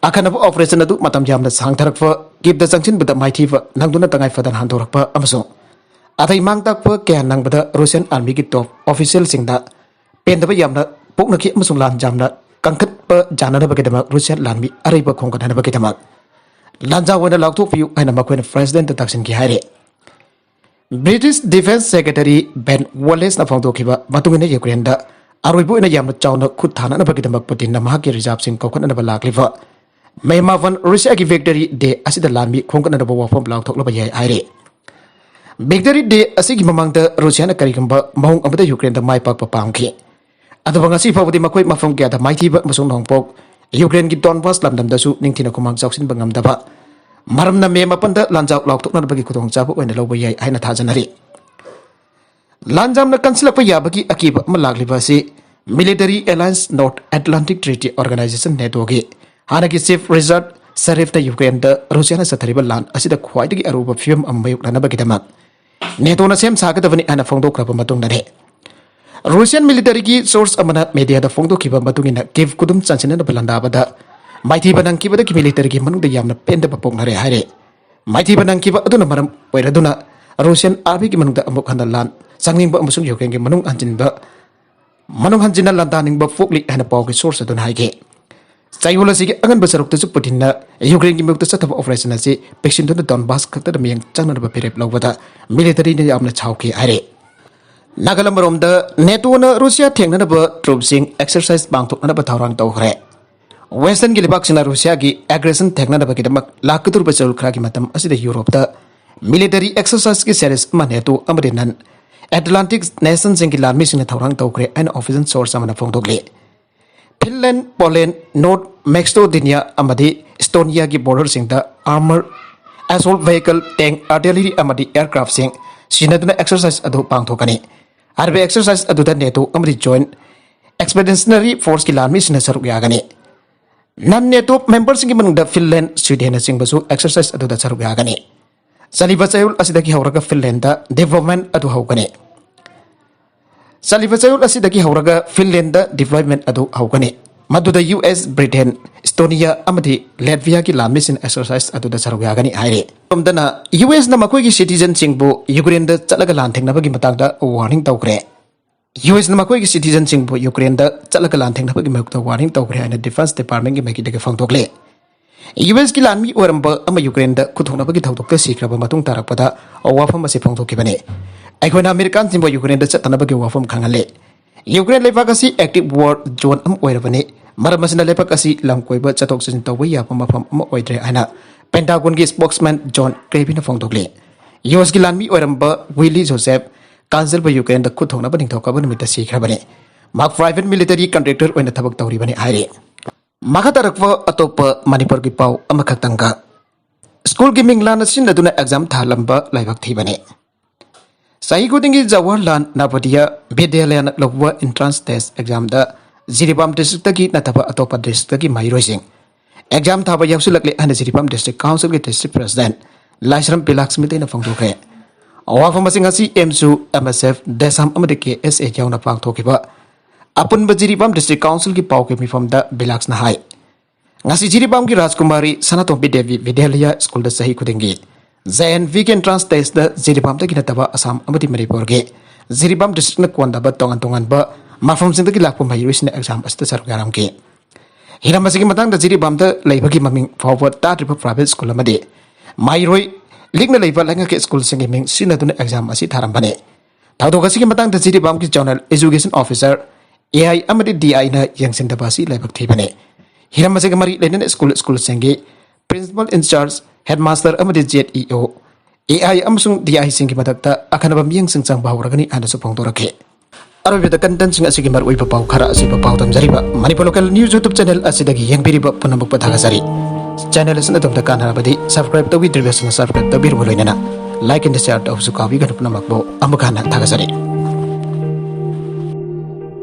ꯑꯈꯟꯅꯕ operation ꯑꯗꯨ ꯃꯇꯝ ꯌꯥꯝꯅ ꯁꯥꯡꯊꯔꯛꯄ, Kyivꯇ ꯆꯪꯁꯤꯟꯕꯗ ꯃꯥꯏꯊꯤꯕ ꯅꯪꯗꯨꯅ ꯇꯉꯥꯏ ꯐꯗꯅ ꯍꯟꯗꯣꯔꯛꯄ ꯑꯃꯁꯨꯡ ꯑꯇꯩ ꯃꯥꯡ ꯇꯥꯛꯄ ꯀꯌꯥ ꯅꯪꯕꯗ Russian armyꯒꯤ top officialꯁꯤꯡꯗ ꯄꯦꯟꯗꯕ ꯌꯥꯝꯅ ꯄꯣꯛꯅꯈꯤ ꯑꯃꯁꯨꯡ ꯂꯥꯟ ꯌꯥꯝꯅ ꯀꯟꯈꯠꯄ ꯌꯥꯅꯅꯕꯒꯤꯗꯃꯛ Russian ꯂꯥꯟꯃꯤ ꯑꯔꯩꯕ ꯈꯣꯝꯒꯠꯅꯅꯕꯒꯤꯗꯃꯛ ꯂꯥꯟꯖꯥꯎ ꯑꯣꯏꯅ ꯂꯥꯎꯊꯣꯛꯄꯤꯌꯨ ꯍꯥꯏꯅ ꯃꯈꯣꯏꯅ ꯄ꯭ꯔꯦꯁꯤꯗꯦꯟꯠꯇ ꯇꯥꯛꯁꯤꯟꯈꯤ ꯍꯥꯏꯔꯤ꯫ ꯕ꯭ꯔꯤꯇꯤꯁ ꯗꯤꯐꯦꯟꯁ ꯁꯦꯀ꯭ꯔꯦꯇꯔꯤ ꯕꯦꯟ ꯋꯣꯂꯦꯁꯅ ꯐꯣꯡꯗꯣꯛꯈꯤꯕ ꯃꯇꯨꯡ ꯏꯟꯅ ꯌꯨꯀ꯭ꯔꯦꯟꯗ ꯑꯔꯣꯏꯕ ꯑꯣꯏꯅ ꯌꯥꯝꯅ ꯆꯥꯎꯅ ꯈꯨꯠ ꯊꯥꯅꯅꯕꯒꯤꯗꯃꯛ ꯄꯨꯇꯤꯟꯅ ꯃꯍꯥꯛꯀꯤ ꯔꯤꯖꯥꯔꯚꯁꯤꯡ ꯀꯧꯈꯠꯅꯅꯕ ꯂꯥꯛꯂꯤꯕ ꯃꯦ ꯃꯥꯄꯟ ꯔꯨꯁꯤꯌꯥꯒꯤ ꯚꯤꯛꯇꯔꯤ ꯗꯦ ꯑꯁꯤꯗ ꯂꯥꯟꯃꯤ ꯈꯣꯝꯒꯠꯅꯅꯕ ꯋꯥꯐꯝ ꯂꯥꯎꯊꯣꯛꯂꯕ ꯌꯥꯏ ꯍꯥꯏꯔꯤ꯫ ꯚꯤꯛꯇꯔꯤ ꯗꯦ ꯑꯁꯤꯒꯤ ꯃꯃꯥꯡꯗ ꯔꯨꯁꯤꯌꯥꯅ ꯀꯔꯤꯒꯨꯝꯕ ꯃꯑꯣꯡ ꯑꯃꯗ ꯌꯨꯀ꯭ꯔꯦꯟꯗ ꯃꯥꯏ ꯄꯥꯛꯄ ꯄꯥꯝꯈꯤ꯫ ꯑꯗꯨꯕꯨ ꯉꯁꯤ ꯐꯥꯎꯕꯗꯤ ꯃꯈꯣꯏ ꯃꯐꯝ ꯀꯌꯥꯗ ꯃꯥꯏꯊꯤꯕ ꯑꯃꯁꯨꯡ ꯅꯣꯡꯄꯣꯛ ꯌꯨꯀ꯭ꯔꯦꯟꯒꯤ ꯗꯣꯟꯕꯥꯁ ꯂꯝꯗꯝꯗꯁꯨ ꯅꯤꯡꯊꯤꯅ ꯈꯨꯃꯥꯡ ꯆꯥꯎꯁꯤꯟꯕ ꯉꯝꯗꯕ ꯃꯔꯝꯅ ꯃꯦ ꯃꯥꯄꯟꯗ ꯂꯥꯟꯖꯥꯎ ꯂꯥꯎꯊꯣꯛꯅꯅꯕꯒꯤ ꯈꯨꯗꯣꯡꯆꯥꯕ ꯑꯣꯏꯅ ꯂꯧꯕ ꯌꯥꯏ ꯍꯥꯏꯅ ꯊꯥꯖꯅꯔꯤ꯫ ꯂꯥꯟꯖꯥꯝꯅ ꯀꯟꯁꯤꯜꯂꯛꯄ ꯌꯥꯕꯒꯤ ꯑꯀꯤꯕ ꯑꯃ ꯂꯥꯛꯂꯤꯕ ꯑꯁꯤ military alliance north Atlantic treaty organisation ꯅꯦꯇꯣꯒꯤ ꯍꯥꯟꯅꯒꯤ ꯆꯤꯐ ꯔꯤꯆꯥꯔꯗ ꯁꯦꯔꯤꯐꯅ ꯌꯨꯀ꯭ꯔꯦꯟꯗ ꯔꯨꯁꯤꯌꯥꯅ ꯆꯠꯊꯔꯤꯕ ꯂꯥꯟ ꯑꯁꯤꯗ ꯈ꯭ꯋꯥꯏꯗꯒꯤ ꯑꯔꯨꯕ ꯐꯤꯕꯝ ꯑꯃ ꯃꯥꯌꯣꯛꯅꯅꯕꯒꯤꯗꯃꯛ ꯅꯦꯇꯣꯅ ꯁꯦꯝ ꯁꯥꯒꯗꯕꯅꯤ ꯍꯥꯏꯅ ꯐꯣꯡꯗꯣꯛꯈ꯭ꯔꯕ ꯃꯇꯨꯡꯗꯅꯤ꯫ ꯔꯨꯁꯤꯌꯥꯟ ꯃꯤꯂꯤꯇꯔꯤꯒꯤ ꯁꯣꯔꯁ ꯑꯃꯅ ꯃꯦꯗꯤꯌꯥꯗ ꯐꯣꯡꯗꯣꯛꯈꯤꯕ ꯃꯇꯨꯡ ꯏꯟꯅ ꯀꯤꯚ ꯈꯨꯗꯨꯝ ꯆꯟꯁꯤꯟꯅꯅꯕ ꯂꯥꯟꯗꯥꯕꯗ ꯃꯥꯏꯊꯤꯕ ꯅꯪꯈꯤꯕꯗꯒꯤ ꯃꯤꯂꯤꯇꯔꯤꯒꯤ ꯃꯅꯨꯡꯗ ꯌꯥꯝꯅ ꯄꯦꯟꯗꯕ ꯄꯣꯛꯅꯔꯦ ꯍꯥꯏꯔꯦ꯫ ꯃꯥꯏꯊꯤꯕ ꯅꯪꯈꯤꯕ ꯑꯗꯨꯅ ꯃꯔꯝ ꯑꯣꯏꯔꯗꯨꯅ ꯔꯨꯁꯤꯌꯟ ꯑꯥꯔꯃꯤꯒꯤ ꯃꯅꯨꯡꯗ ꯑꯃꯨꯛ ꯍꯟꯅ ꯂꯥꯟ ꯆꯪꯅꯤꯡꯕ ꯑꯃꯁꯨꯡ ꯌꯨꯀ꯭ꯔꯦꯟꯒꯤ ꯃꯅꯨꯡ ꯍꯟꯖꯤꯟꯕ ꯃꯅꯨꯡ ꯍꯟꯖꯤꯟꯅ ꯂꯥꯟꯗꯥꯅꯤꯡꯕ ꯄꯣꯛꯂꯤ ꯍꯥꯏꯅ ꯄꯥꯎꯒꯤ ꯁꯣꯔꯁ ꯑꯗꯨꯅ ꯍꯥꯏꯈꯤ꯫ ꯆꯌꯣꯜ ꯑꯁꯤꯒꯤ ꯑꯉꯟꯕ ꯁꯔꯨꯛꯇꯁꯨ ꯄꯨꯇꯤꯟꯅ ꯌꯨꯀ꯭ꯔꯦꯟꯒꯤ ꯃꯥꯌꯣꯛꯇ ꯆꯠꯊꯕ ꯑꯣꯄꯔꯦꯁꯟ ꯑꯁꯤ ꯄꯤꯛꯁꯤꯟꯗꯨꯅ ꯗꯣꯟꯕꯥꯁ ꯈꯛꯇꯗ ꯃꯤꯠꯌꯦꯡ ꯆꯪꯅꯅꯕ ꯐꯤꯔꯦꯞ ꯂꯧꯕꯗ ꯃꯤꯂꯤꯇꯔꯤꯅ ꯌꯥꯝꯅ ꯁꯥꯎꯈꯤ ꯍꯥꯏꯔꯤ꯫ ꯅꯥꯀꯜ ꯑꯃꯔꯣꯝꯗ ꯅꯦꯇꯣꯅ ꯔꯨꯁꯤꯌꯥ ꯊꯦꯡꯅꯅꯕ ꯇ꯭ꯔꯨꯞꯁꯤꯡ ꯑꯦꯛꯁꯔꯁꯥꯏꯁ ꯄꯥꯡꯊꯣꯛꯅꯅꯕ ꯊꯧꯔꯥꯡ ꯇꯧꯈ꯭ꯔꯦ꯫ ꯋꯦꯁꯇꯔꯟꯒꯤ ꯂꯩꯕꯥꯛꯁꯤꯡꯅ ꯔꯨꯁꯤꯌꯥꯒꯤ ꯑꯦꯒ꯭ꯔꯦꯁꯟ ꯊꯦꯡꯅꯅꯕꯒꯤꯗꯃꯛ ꯂꯥꯛꯀꯗꯧꯔꯤꯕ ꯆꯌꯣꯜ ꯈꯔꯒꯤ ꯃꯇꯝ ꯑꯁꯤꯗ ꯌꯨꯔꯣꯞꯇ ꯃꯤꯂꯤꯇꯔꯤ ꯑꯦꯛꯁꯔꯁꯥꯏꯁꯀꯤ ꯁꯦꯔꯤꯁ ꯑꯃ ꯅꯦꯇꯣ ꯑꯃꯗꯤ ꯅꯟ ꯑꯦꯠꯂꯥꯟꯇꯤꯛ ꯅꯦꯁꯟꯁꯤꯡꯒꯤ ꯂꯥꯟꯃꯤꯁꯤꯡꯅ ꯊꯧꯔꯥꯡ ꯇꯧꯈ꯭ꯔꯦ ꯍꯥꯏꯅ ꯑꯣꯐꯤꯁꯤꯌꯦꯜ ꯁꯣꯔꯁ ꯑꯃꯅ ꯐꯣꯡꯗꯣꯛꯂꯤ꯫ ꯐꯤꯟꯂꯦꯟ, ꯄꯣꯂꯦꯟ, ꯅꯣꯔꯠ ꯃꯦꯛꯁꯇꯣꯗꯤꯅꯤꯌꯥ ꯑꯃꯗꯤ ꯏꯁꯇꯣꯅꯤꯌꯥꯒꯤ ꯕꯣꯔꯗꯔꯁꯤꯡꯗ ꯑꯥꯔꯃꯔ ꯑꯦꯁꯣꯜꯠ ꯚꯦꯍꯤꯀꯜ, ꯇꯦꯡ, ꯑꯥꯔꯇꯤꯂꯔꯤ ꯑꯃꯗꯤ ꯑꯦꯌꯔꯀ꯭ꯔꯥꯐꯁꯤꯡ ꯁꯤꯖꯤꯟꯅꯗꯨꯅ ꯑꯦꯛꯁꯔꯁꯥꯏꯁ ꯑꯗꯨ ꯄꯥꯡꯊꯣꯛꯀꯅꯤ꯫ ꯍꯥꯏꯔꯤꯕ ꯑꯦꯛꯁꯔꯁꯥꯏꯁ ꯑꯗꯨꯗ ꯅꯦꯇꯣ ꯑꯃꯗꯤ ꯖꯣꯏꯟꯠ ꯑꯦꯛꯁꯄꯦꯗꯤꯁꯅꯔꯤ ꯐꯣꯔꯁꯀꯤ ꯂꯥꯟꯃꯤꯁꯤꯡꯅ ꯁꯔꯨꯛ ꯌꯥꯒꯅꯤ꯫ ꯅꯟ ꯅꯦꯇꯣ ꯃꯦꯝꯕꯔꯁꯤꯡꯒꯤ ꯃꯅꯨꯡꯗ ꯐꯤꯟꯂꯦꯟ, ꯁ꯭ꯋꯤꯗꯦꯟꯅꯆꯤꯡꯕꯁꯨ ꯑꯦꯛꯁꯔꯁꯥꯏꯁ ꯑꯗꯨꯗ ꯁꯔꯨꯛ ꯌꯥꯒꯅꯤ꯫ ꯆꯠꯂꯤꯕ ꯆꯌꯣꯜ ꯑꯁꯤꯗꯒꯤ ꯍꯧꯔꯒ ꯐꯤꯟꯂꯦꯟꯗ ꯗꯤꯄ꯭ꯂꯣꯏꯃꯦꯟꯠ ꯑꯗꯨ ꯍꯧꯒꯅꯤ꯫ ꯆꯠꯂꯤꯕ ꯆꯌꯣꯜ ꯑꯁꯤꯗꯒꯤ ꯍꯧꯔꯒ ꯐꯤꯟꯂꯦꯟꯗ ꯗꯤꯄ꯭ꯂꯣꯏꯃꯦꯟꯠ ꯑꯗꯨ ꯍꯧꯒꯅꯤ꯫ ꯃꯗꯨꯗ ꯌꯨ ꯑꯦꯁ, ꯕ꯭ꯔꯤꯇꯦꯟ, ꯏꯁꯇꯣꯅꯤꯌꯥ ꯑꯃꯗꯤ ꯂꯦꯠꯚꯤꯌꯥꯒꯤ ꯂꯥꯟꯃꯤꯁꯤꯡ ꯑꯦꯛꯁꯔꯁꯥꯏꯁ ꯑꯗꯨꯗ ꯁꯔꯨꯛ ꯌꯥꯒꯅꯤ ꯍꯥꯏꯔꯤ꯫ ꯑꯁꯣꯝꯗꯅ ꯌꯨ ꯑꯦꯁꯅ ꯃꯈꯣꯏꯒꯤ ꯁꯤꯇꯤꯖꯟꯁꯤꯡꯕꯨ ꯌꯨꯀ꯭ꯔꯦꯟꯗ ꯆꯠꯂꯒ ꯂꯥꯟ ꯊꯦꯡꯅꯕꯒꯤ ꯃꯇꯥꯡꯗ ꯋꯥꯔꯅꯤꯡ ꯇꯧꯈ꯭ꯔꯦ꯫ ꯌꯨ ꯑꯦꯁꯅ ꯃꯈꯣꯏꯒꯤ ꯁꯤꯇꯤꯖꯟꯁꯤꯡꯕꯨ ꯌꯨꯀ꯭ꯔꯦꯟꯗ ꯆꯠꯂꯒ ꯂꯥꯟ ꯊꯦꯡꯅꯕꯒꯤ ꯃꯥꯌꯣꯛꯇ ꯋꯥꯔꯅꯤꯡ ꯇꯧꯈ꯭ꯔꯦ ꯍꯥꯏꯅ ꯗꯤꯐꯦꯟꯁ ꯗꯤꯄꯥꯔꯠꯃꯦꯟꯠꯀꯤ ꯃꯥꯏꯀꯩꯗꯒꯤ ꯐꯣꯡꯗꯣꯛꯂꯤ꯫ ꯌꯨ ꯑꯦꯁꯀꯤ ꯂꯥꯟꯃꯤ ꯑꯣꯏꯔꯝꯕ ꯑꯃ ꯌꯨꯀ꯭ꯔꯦꯟꯗ ꯈꯨꯠꯊꯣꯛꯅꯕꯒꯤ ꯊꯧꯗꯣꯛꯇ ꯁꯤꯈ꯭ꯔꯕ ꯃꯇꯨꯡ ꯇꯥꯔꯛꯄꯗ ꯋꯥꯐꯝ ꯑꯁꯤ ꯐꯣꯡꯗꯣꯛꯈꯤꯕꯅꯤ꯫ ꯑꯩꯈꯣꯏꯅ ꯑꯃꯦꯔꯤꯀꯥꯟꯁꯤꯡꯕꯨ ꯌꯨꯀ꯭ꯔꯦꯟꯗ ꯆꯠꯇꯅꯕꯒꯤ ꯋꯥꯐꯝ ꯈꯪꯍꯜꯂꯤ꯫ ꯌꯨꯀ꯭ꯔꯦꯟ ꯂꯩꯕꯥꯛ ꯑꯁꯤ active war zone ꯑꯃ ꯑꯣꯏꯔꯕꯅꯤ, ꯃꯔꯝ ꯑꯁꯤꯅ ꯂꯩꯕꯥꯛ ꯑꯁꯤ ꯂꯝ ꯀꯣꯏꯕ ꯆꯠꯊꯣꯛ ꯆꯠꯁꯤꯟ ꯇꯧꯕ ꯌꯥꯕ ꯃꯐꯝ ꯑꯃ ꯑꯣꯏꯗ꯭ꯔꯦ ꯍꯥꯏꯅ ꯄꯦꯟꯇꯥꯒꯣꯟꯒꯤ spokesman ꯖꯣꯟ ꯀ꯭ꯔꯦꯕꯤꯅ ꯐꯣꯡꯗꯣꯛꯂꯤ꯫ ꯌꯨ ꯑꯦꯁꯀꯤ ꯂꯥꯟꯃꯤ ꯑꯣꯏꯔꯝꯕ ꯋꯤꯂꯤ ꯖꯣꯁꯦꯐ ꯀꯥꯟꯖꯜꯕ ꯌꯨꯀ꯭ꯔꯦꯟꯗ ꯈꯨꯠꯊꯣꯛꯅꯕ ꯅꯤꯡꯊꯧꯀꯥꯕ ꯅꯨꯃꯤꯠꯇ ꯁꯤꯈ꯭ꯔꯕꯅꯤ꯫ ꯃꯍꯥꯛ private military contractor ꯑꯣꯏꯅ ꯊꯕꯛ ꯇꯧꯔꯤꯕꯅꯤ ꯍꯥꯏꯔꯤ꯫ ꯃꯈꯥ ꯇꯥꯔꯛꯄ ꯑꯇꯣꯞꯄ ꯃꯅꯤꯄꯨꯔꯒꯤ ꯄꯥꯎ ꯑꯃꯈꯛꯇꯪꯒ꯫ ꯁ꯭ꯀꯨꯜꯒꯤ ꯃꯤꯡ ꯂꯥꯟꯅ ꯁꯤꯖꯤꯟꯅꯗꯨꯅ exam ꯊꯥꯍꯜꯂꯝꯕ ꯂꯥꯏꯕꯛ ꯊꯤꯕꯅꯤ꯫ ꯆꯍꯤ ꯈꯨꯗꯤꯡꯒꯤ ꯖꯋꯥꯍꯔꯂꯥꯜ ꯅꯕꯣꯗꯤꯌꯥ ꯕꯤꯗ꯭ꯌꯥꯂꯌꯥꯅ ꯂꯧꯕ entrance test examꯗ ꯖꯤꯔꯤꯕꯥꯝ districtꯇꯒꯤ ꯅꯠꯇꯕ ꯑꯇꯣꯞꯄ districtꯇꯒꯤ ꯃꯍꯩꯔꯣꯏꯁꯤꯡ exam ꯊꯥꯕ ꯌꯥꯎꯁꯤꯜꯂꯛꯂꯦ ꯍꯥꯏꯅ ꯖꯤꯔꯤꯕꯥꯝ district councilꯒꯤ district president ꯂꯥꯏꯁ꯭ꯔꯝ ꯕꯤꯂꯥꯛꯁꯃꯤꯇꯩꯅ ꯐꯣꯡꯗꯣꯛꯈ꯭ꯔꯦ꯫ ꯋꯥꯐꯝ ꯑꯁꯤ ꯉꯁꯤ ꯑꯦꯝꯁꯨ, ꯑꯦꯝ ꯑꯦꯁ ꯑꯦꯐ, ꯗꯦꯁꯥꯝ ꯑꯃꯗꯤ ꯀꯦ ꯑꯦꯁ ꯑꯦ ꯌꯥꯎꯅ ꯄꯥꯡꯊꯣꯛꯈꯤꯕ ꯑꯄꯨꯟꯕ ꯖꯤꯔꯤꯕꯥꯝ district councilꯒꯤ ꯄꯥꯎꯒꯤ ꯃꯤꯐꯝꯗ ꯕꯤꯂꯥꯛꯁꯅ ꯍꯥꯏ꯫ ꯉꯁꯤ ꯖꯤꯔꯤꯕꯥꯝꯒꯤ ꯔꯥꯖꯀꯨꯃꯥꯔꯤ ꯁꯅꯥꯇꯣꯝꯕꯤ ꯗꯦꯕꯤ ꯕꯤꯗ꯭ꯌꯥꯂꯌꯥ ꯁ꯭ꯀꯨꯜꯗ ꯆꯍꯤ ꯈꯨꯗꯤꯡꯒꯤ ꯖꯦ ꯑꯦꯟ ꯚꯤꯒꯤ entrance testꯇ ꯖꯤꯔꯤꯕꯥꯝꯗꯒꯤ ꯅꯠꯇꯕ ꯑꯁꯥꯝ ꯑꯃꯗꯤ ꯃꯅꯤꯄꯨꯔꯒꯤ ꯖꯤꯔꯤꯕꯥꯝ districtꯅ ꯀꯣꯟꯗꯕ ꯇꯣꯉꯥꯟ ꯇꯣꯉꯥꯟꯕ ꯃꯐꯝꯁꯤꯡꯗꯒꯤ ꯂꯥꯛꯄ ꯃꯍꯩꯔꯣꯏꯁꯤꯡꯅ exam ꯑꯁꯤꯗ ꯁꯔꯨꯛ ꯌꯥꯔꯝꯈꯤ꯫ ꯍꯤꯔꯝ ꯑꯁꯤꯒꯤ ꯃꯇꯥꯡꯗ ꯖꯤꯔꯤꯕꯥꯝꯗ ꯂꯩꯕꯒꯤ ꯃꯃꯤꯡ ꯐꯥꯎꯕ ꯇꯥꯗ꯭ꯔꯤꯕ private ꯁ꯭ꯀꯨꯜ ꯑꯃꯗꯤ ꯃꯍꯩꯔꯣꯏ ꯂꯤꯛꯅ ꯂꯩꯕ ꯂꯩꯉꯥꯛꯀꯤ ꯁ꯭ꯀꯨꯜꯁꯤꯡꯒꯤ ꯃꯤꯡ ꯁꯤꯖꯤꯟꯅꯗꯨꯅ exam ꯑꯁꯤ ꯊꯥꯔꯝꯕꯅꯤ꯫ ꯊꯧꯗꯣꯛ ꯑꯁꯤꯒꯤ ꯃꯇꯥꯡꯗ ꯖꯤꯔꯤꯕꯥꯝꯒꯤ zonal education officer, A I ꯑꯃꯗꯤ ꯗꯤ ꯑꯥꯏꯅ ꯌꯦꯡꯁꯤꯟꯗꯕ ꯑꯁꯤ ꯂꯥꯏꯕꯛ ꯊꯤꯕꯅꯤ꯫ ꯍꯤꯔꯝ ꯑꯁꯤꯒ ꯃꯔꯤ ꯂꯩꯅꯅ ꯁ꯭ꯀꯨꯜ ꯁ꯭ꯀꯨꯜꯁꯤꯡꯒꯤ principal in charge, headmaster ꯑꯃꯗꯤ ꯖꯦꯠ ꯏ ꯑꯣ, ꯑꯦ ꯑꯥꯏ ꯑꯃꯁꯨꯡ ꯗꯤ ꯑꯥꯏꯁꯤꯡꯒꯤ ꯃꯊꯛꯇ ꯑꯈꯟꯅꯕ ꯃꯤꯠꯌꯦꯡꯁꯤꯡ ꯆꯪꯕ ꯍꯧꯔꯒꯅꯤ ꯍꯥꯏꯅꯁꯨ ꯐꯣꯡꯗꯣꯔꯛꯈꯤ꯫ ꯑꯔꯣꯏꯕꯗ contentsꯁꯤꯡ ꯑꯁꯤꯒꯤ ꯃꯔꯨꯑꯣꯏꯕ ꯄꯥꯎ ꯈꯔ ꯑꯁꯤꯕꯨ ꯄꯥꯎꯗꯝꯖꯔꯤꯕ Manipur Local News YouTube channel ꯑꯁꯤꯗꯒꯤ ꯌꯦꯡꯕꯤꯔꯤꯕ ꯄꯨꯝꯅꯃꯛꯄꯨ ꯊꯥꯒꯠꯆꯔꯤ꯫ Channel ꯑꯁꯤꯅ ꯑꯗꯣꯝꯗ ꯀꯥꯟꯅꯔꯕꯗꯤ subscribe ꯇꯧꯕꯤꯗ꯭ꯔꯤꯕꯁꯤꯡꯅ subscribe ꯇꯧꯕꯤꯔꯕ ꯂꯣꯏꯅꯅ like and share ꯇꯧꯕꯁꯨ ꯀꯥꯎꯕꯤꯒꯅꯨ꯫ ꯄꯨꯝꯅꯃꯛꯄꯨ ꯑꯃꯨꯛ ꯍꯟꯅ ꯊꯥꯒꯠꯆꯔꯤ꯫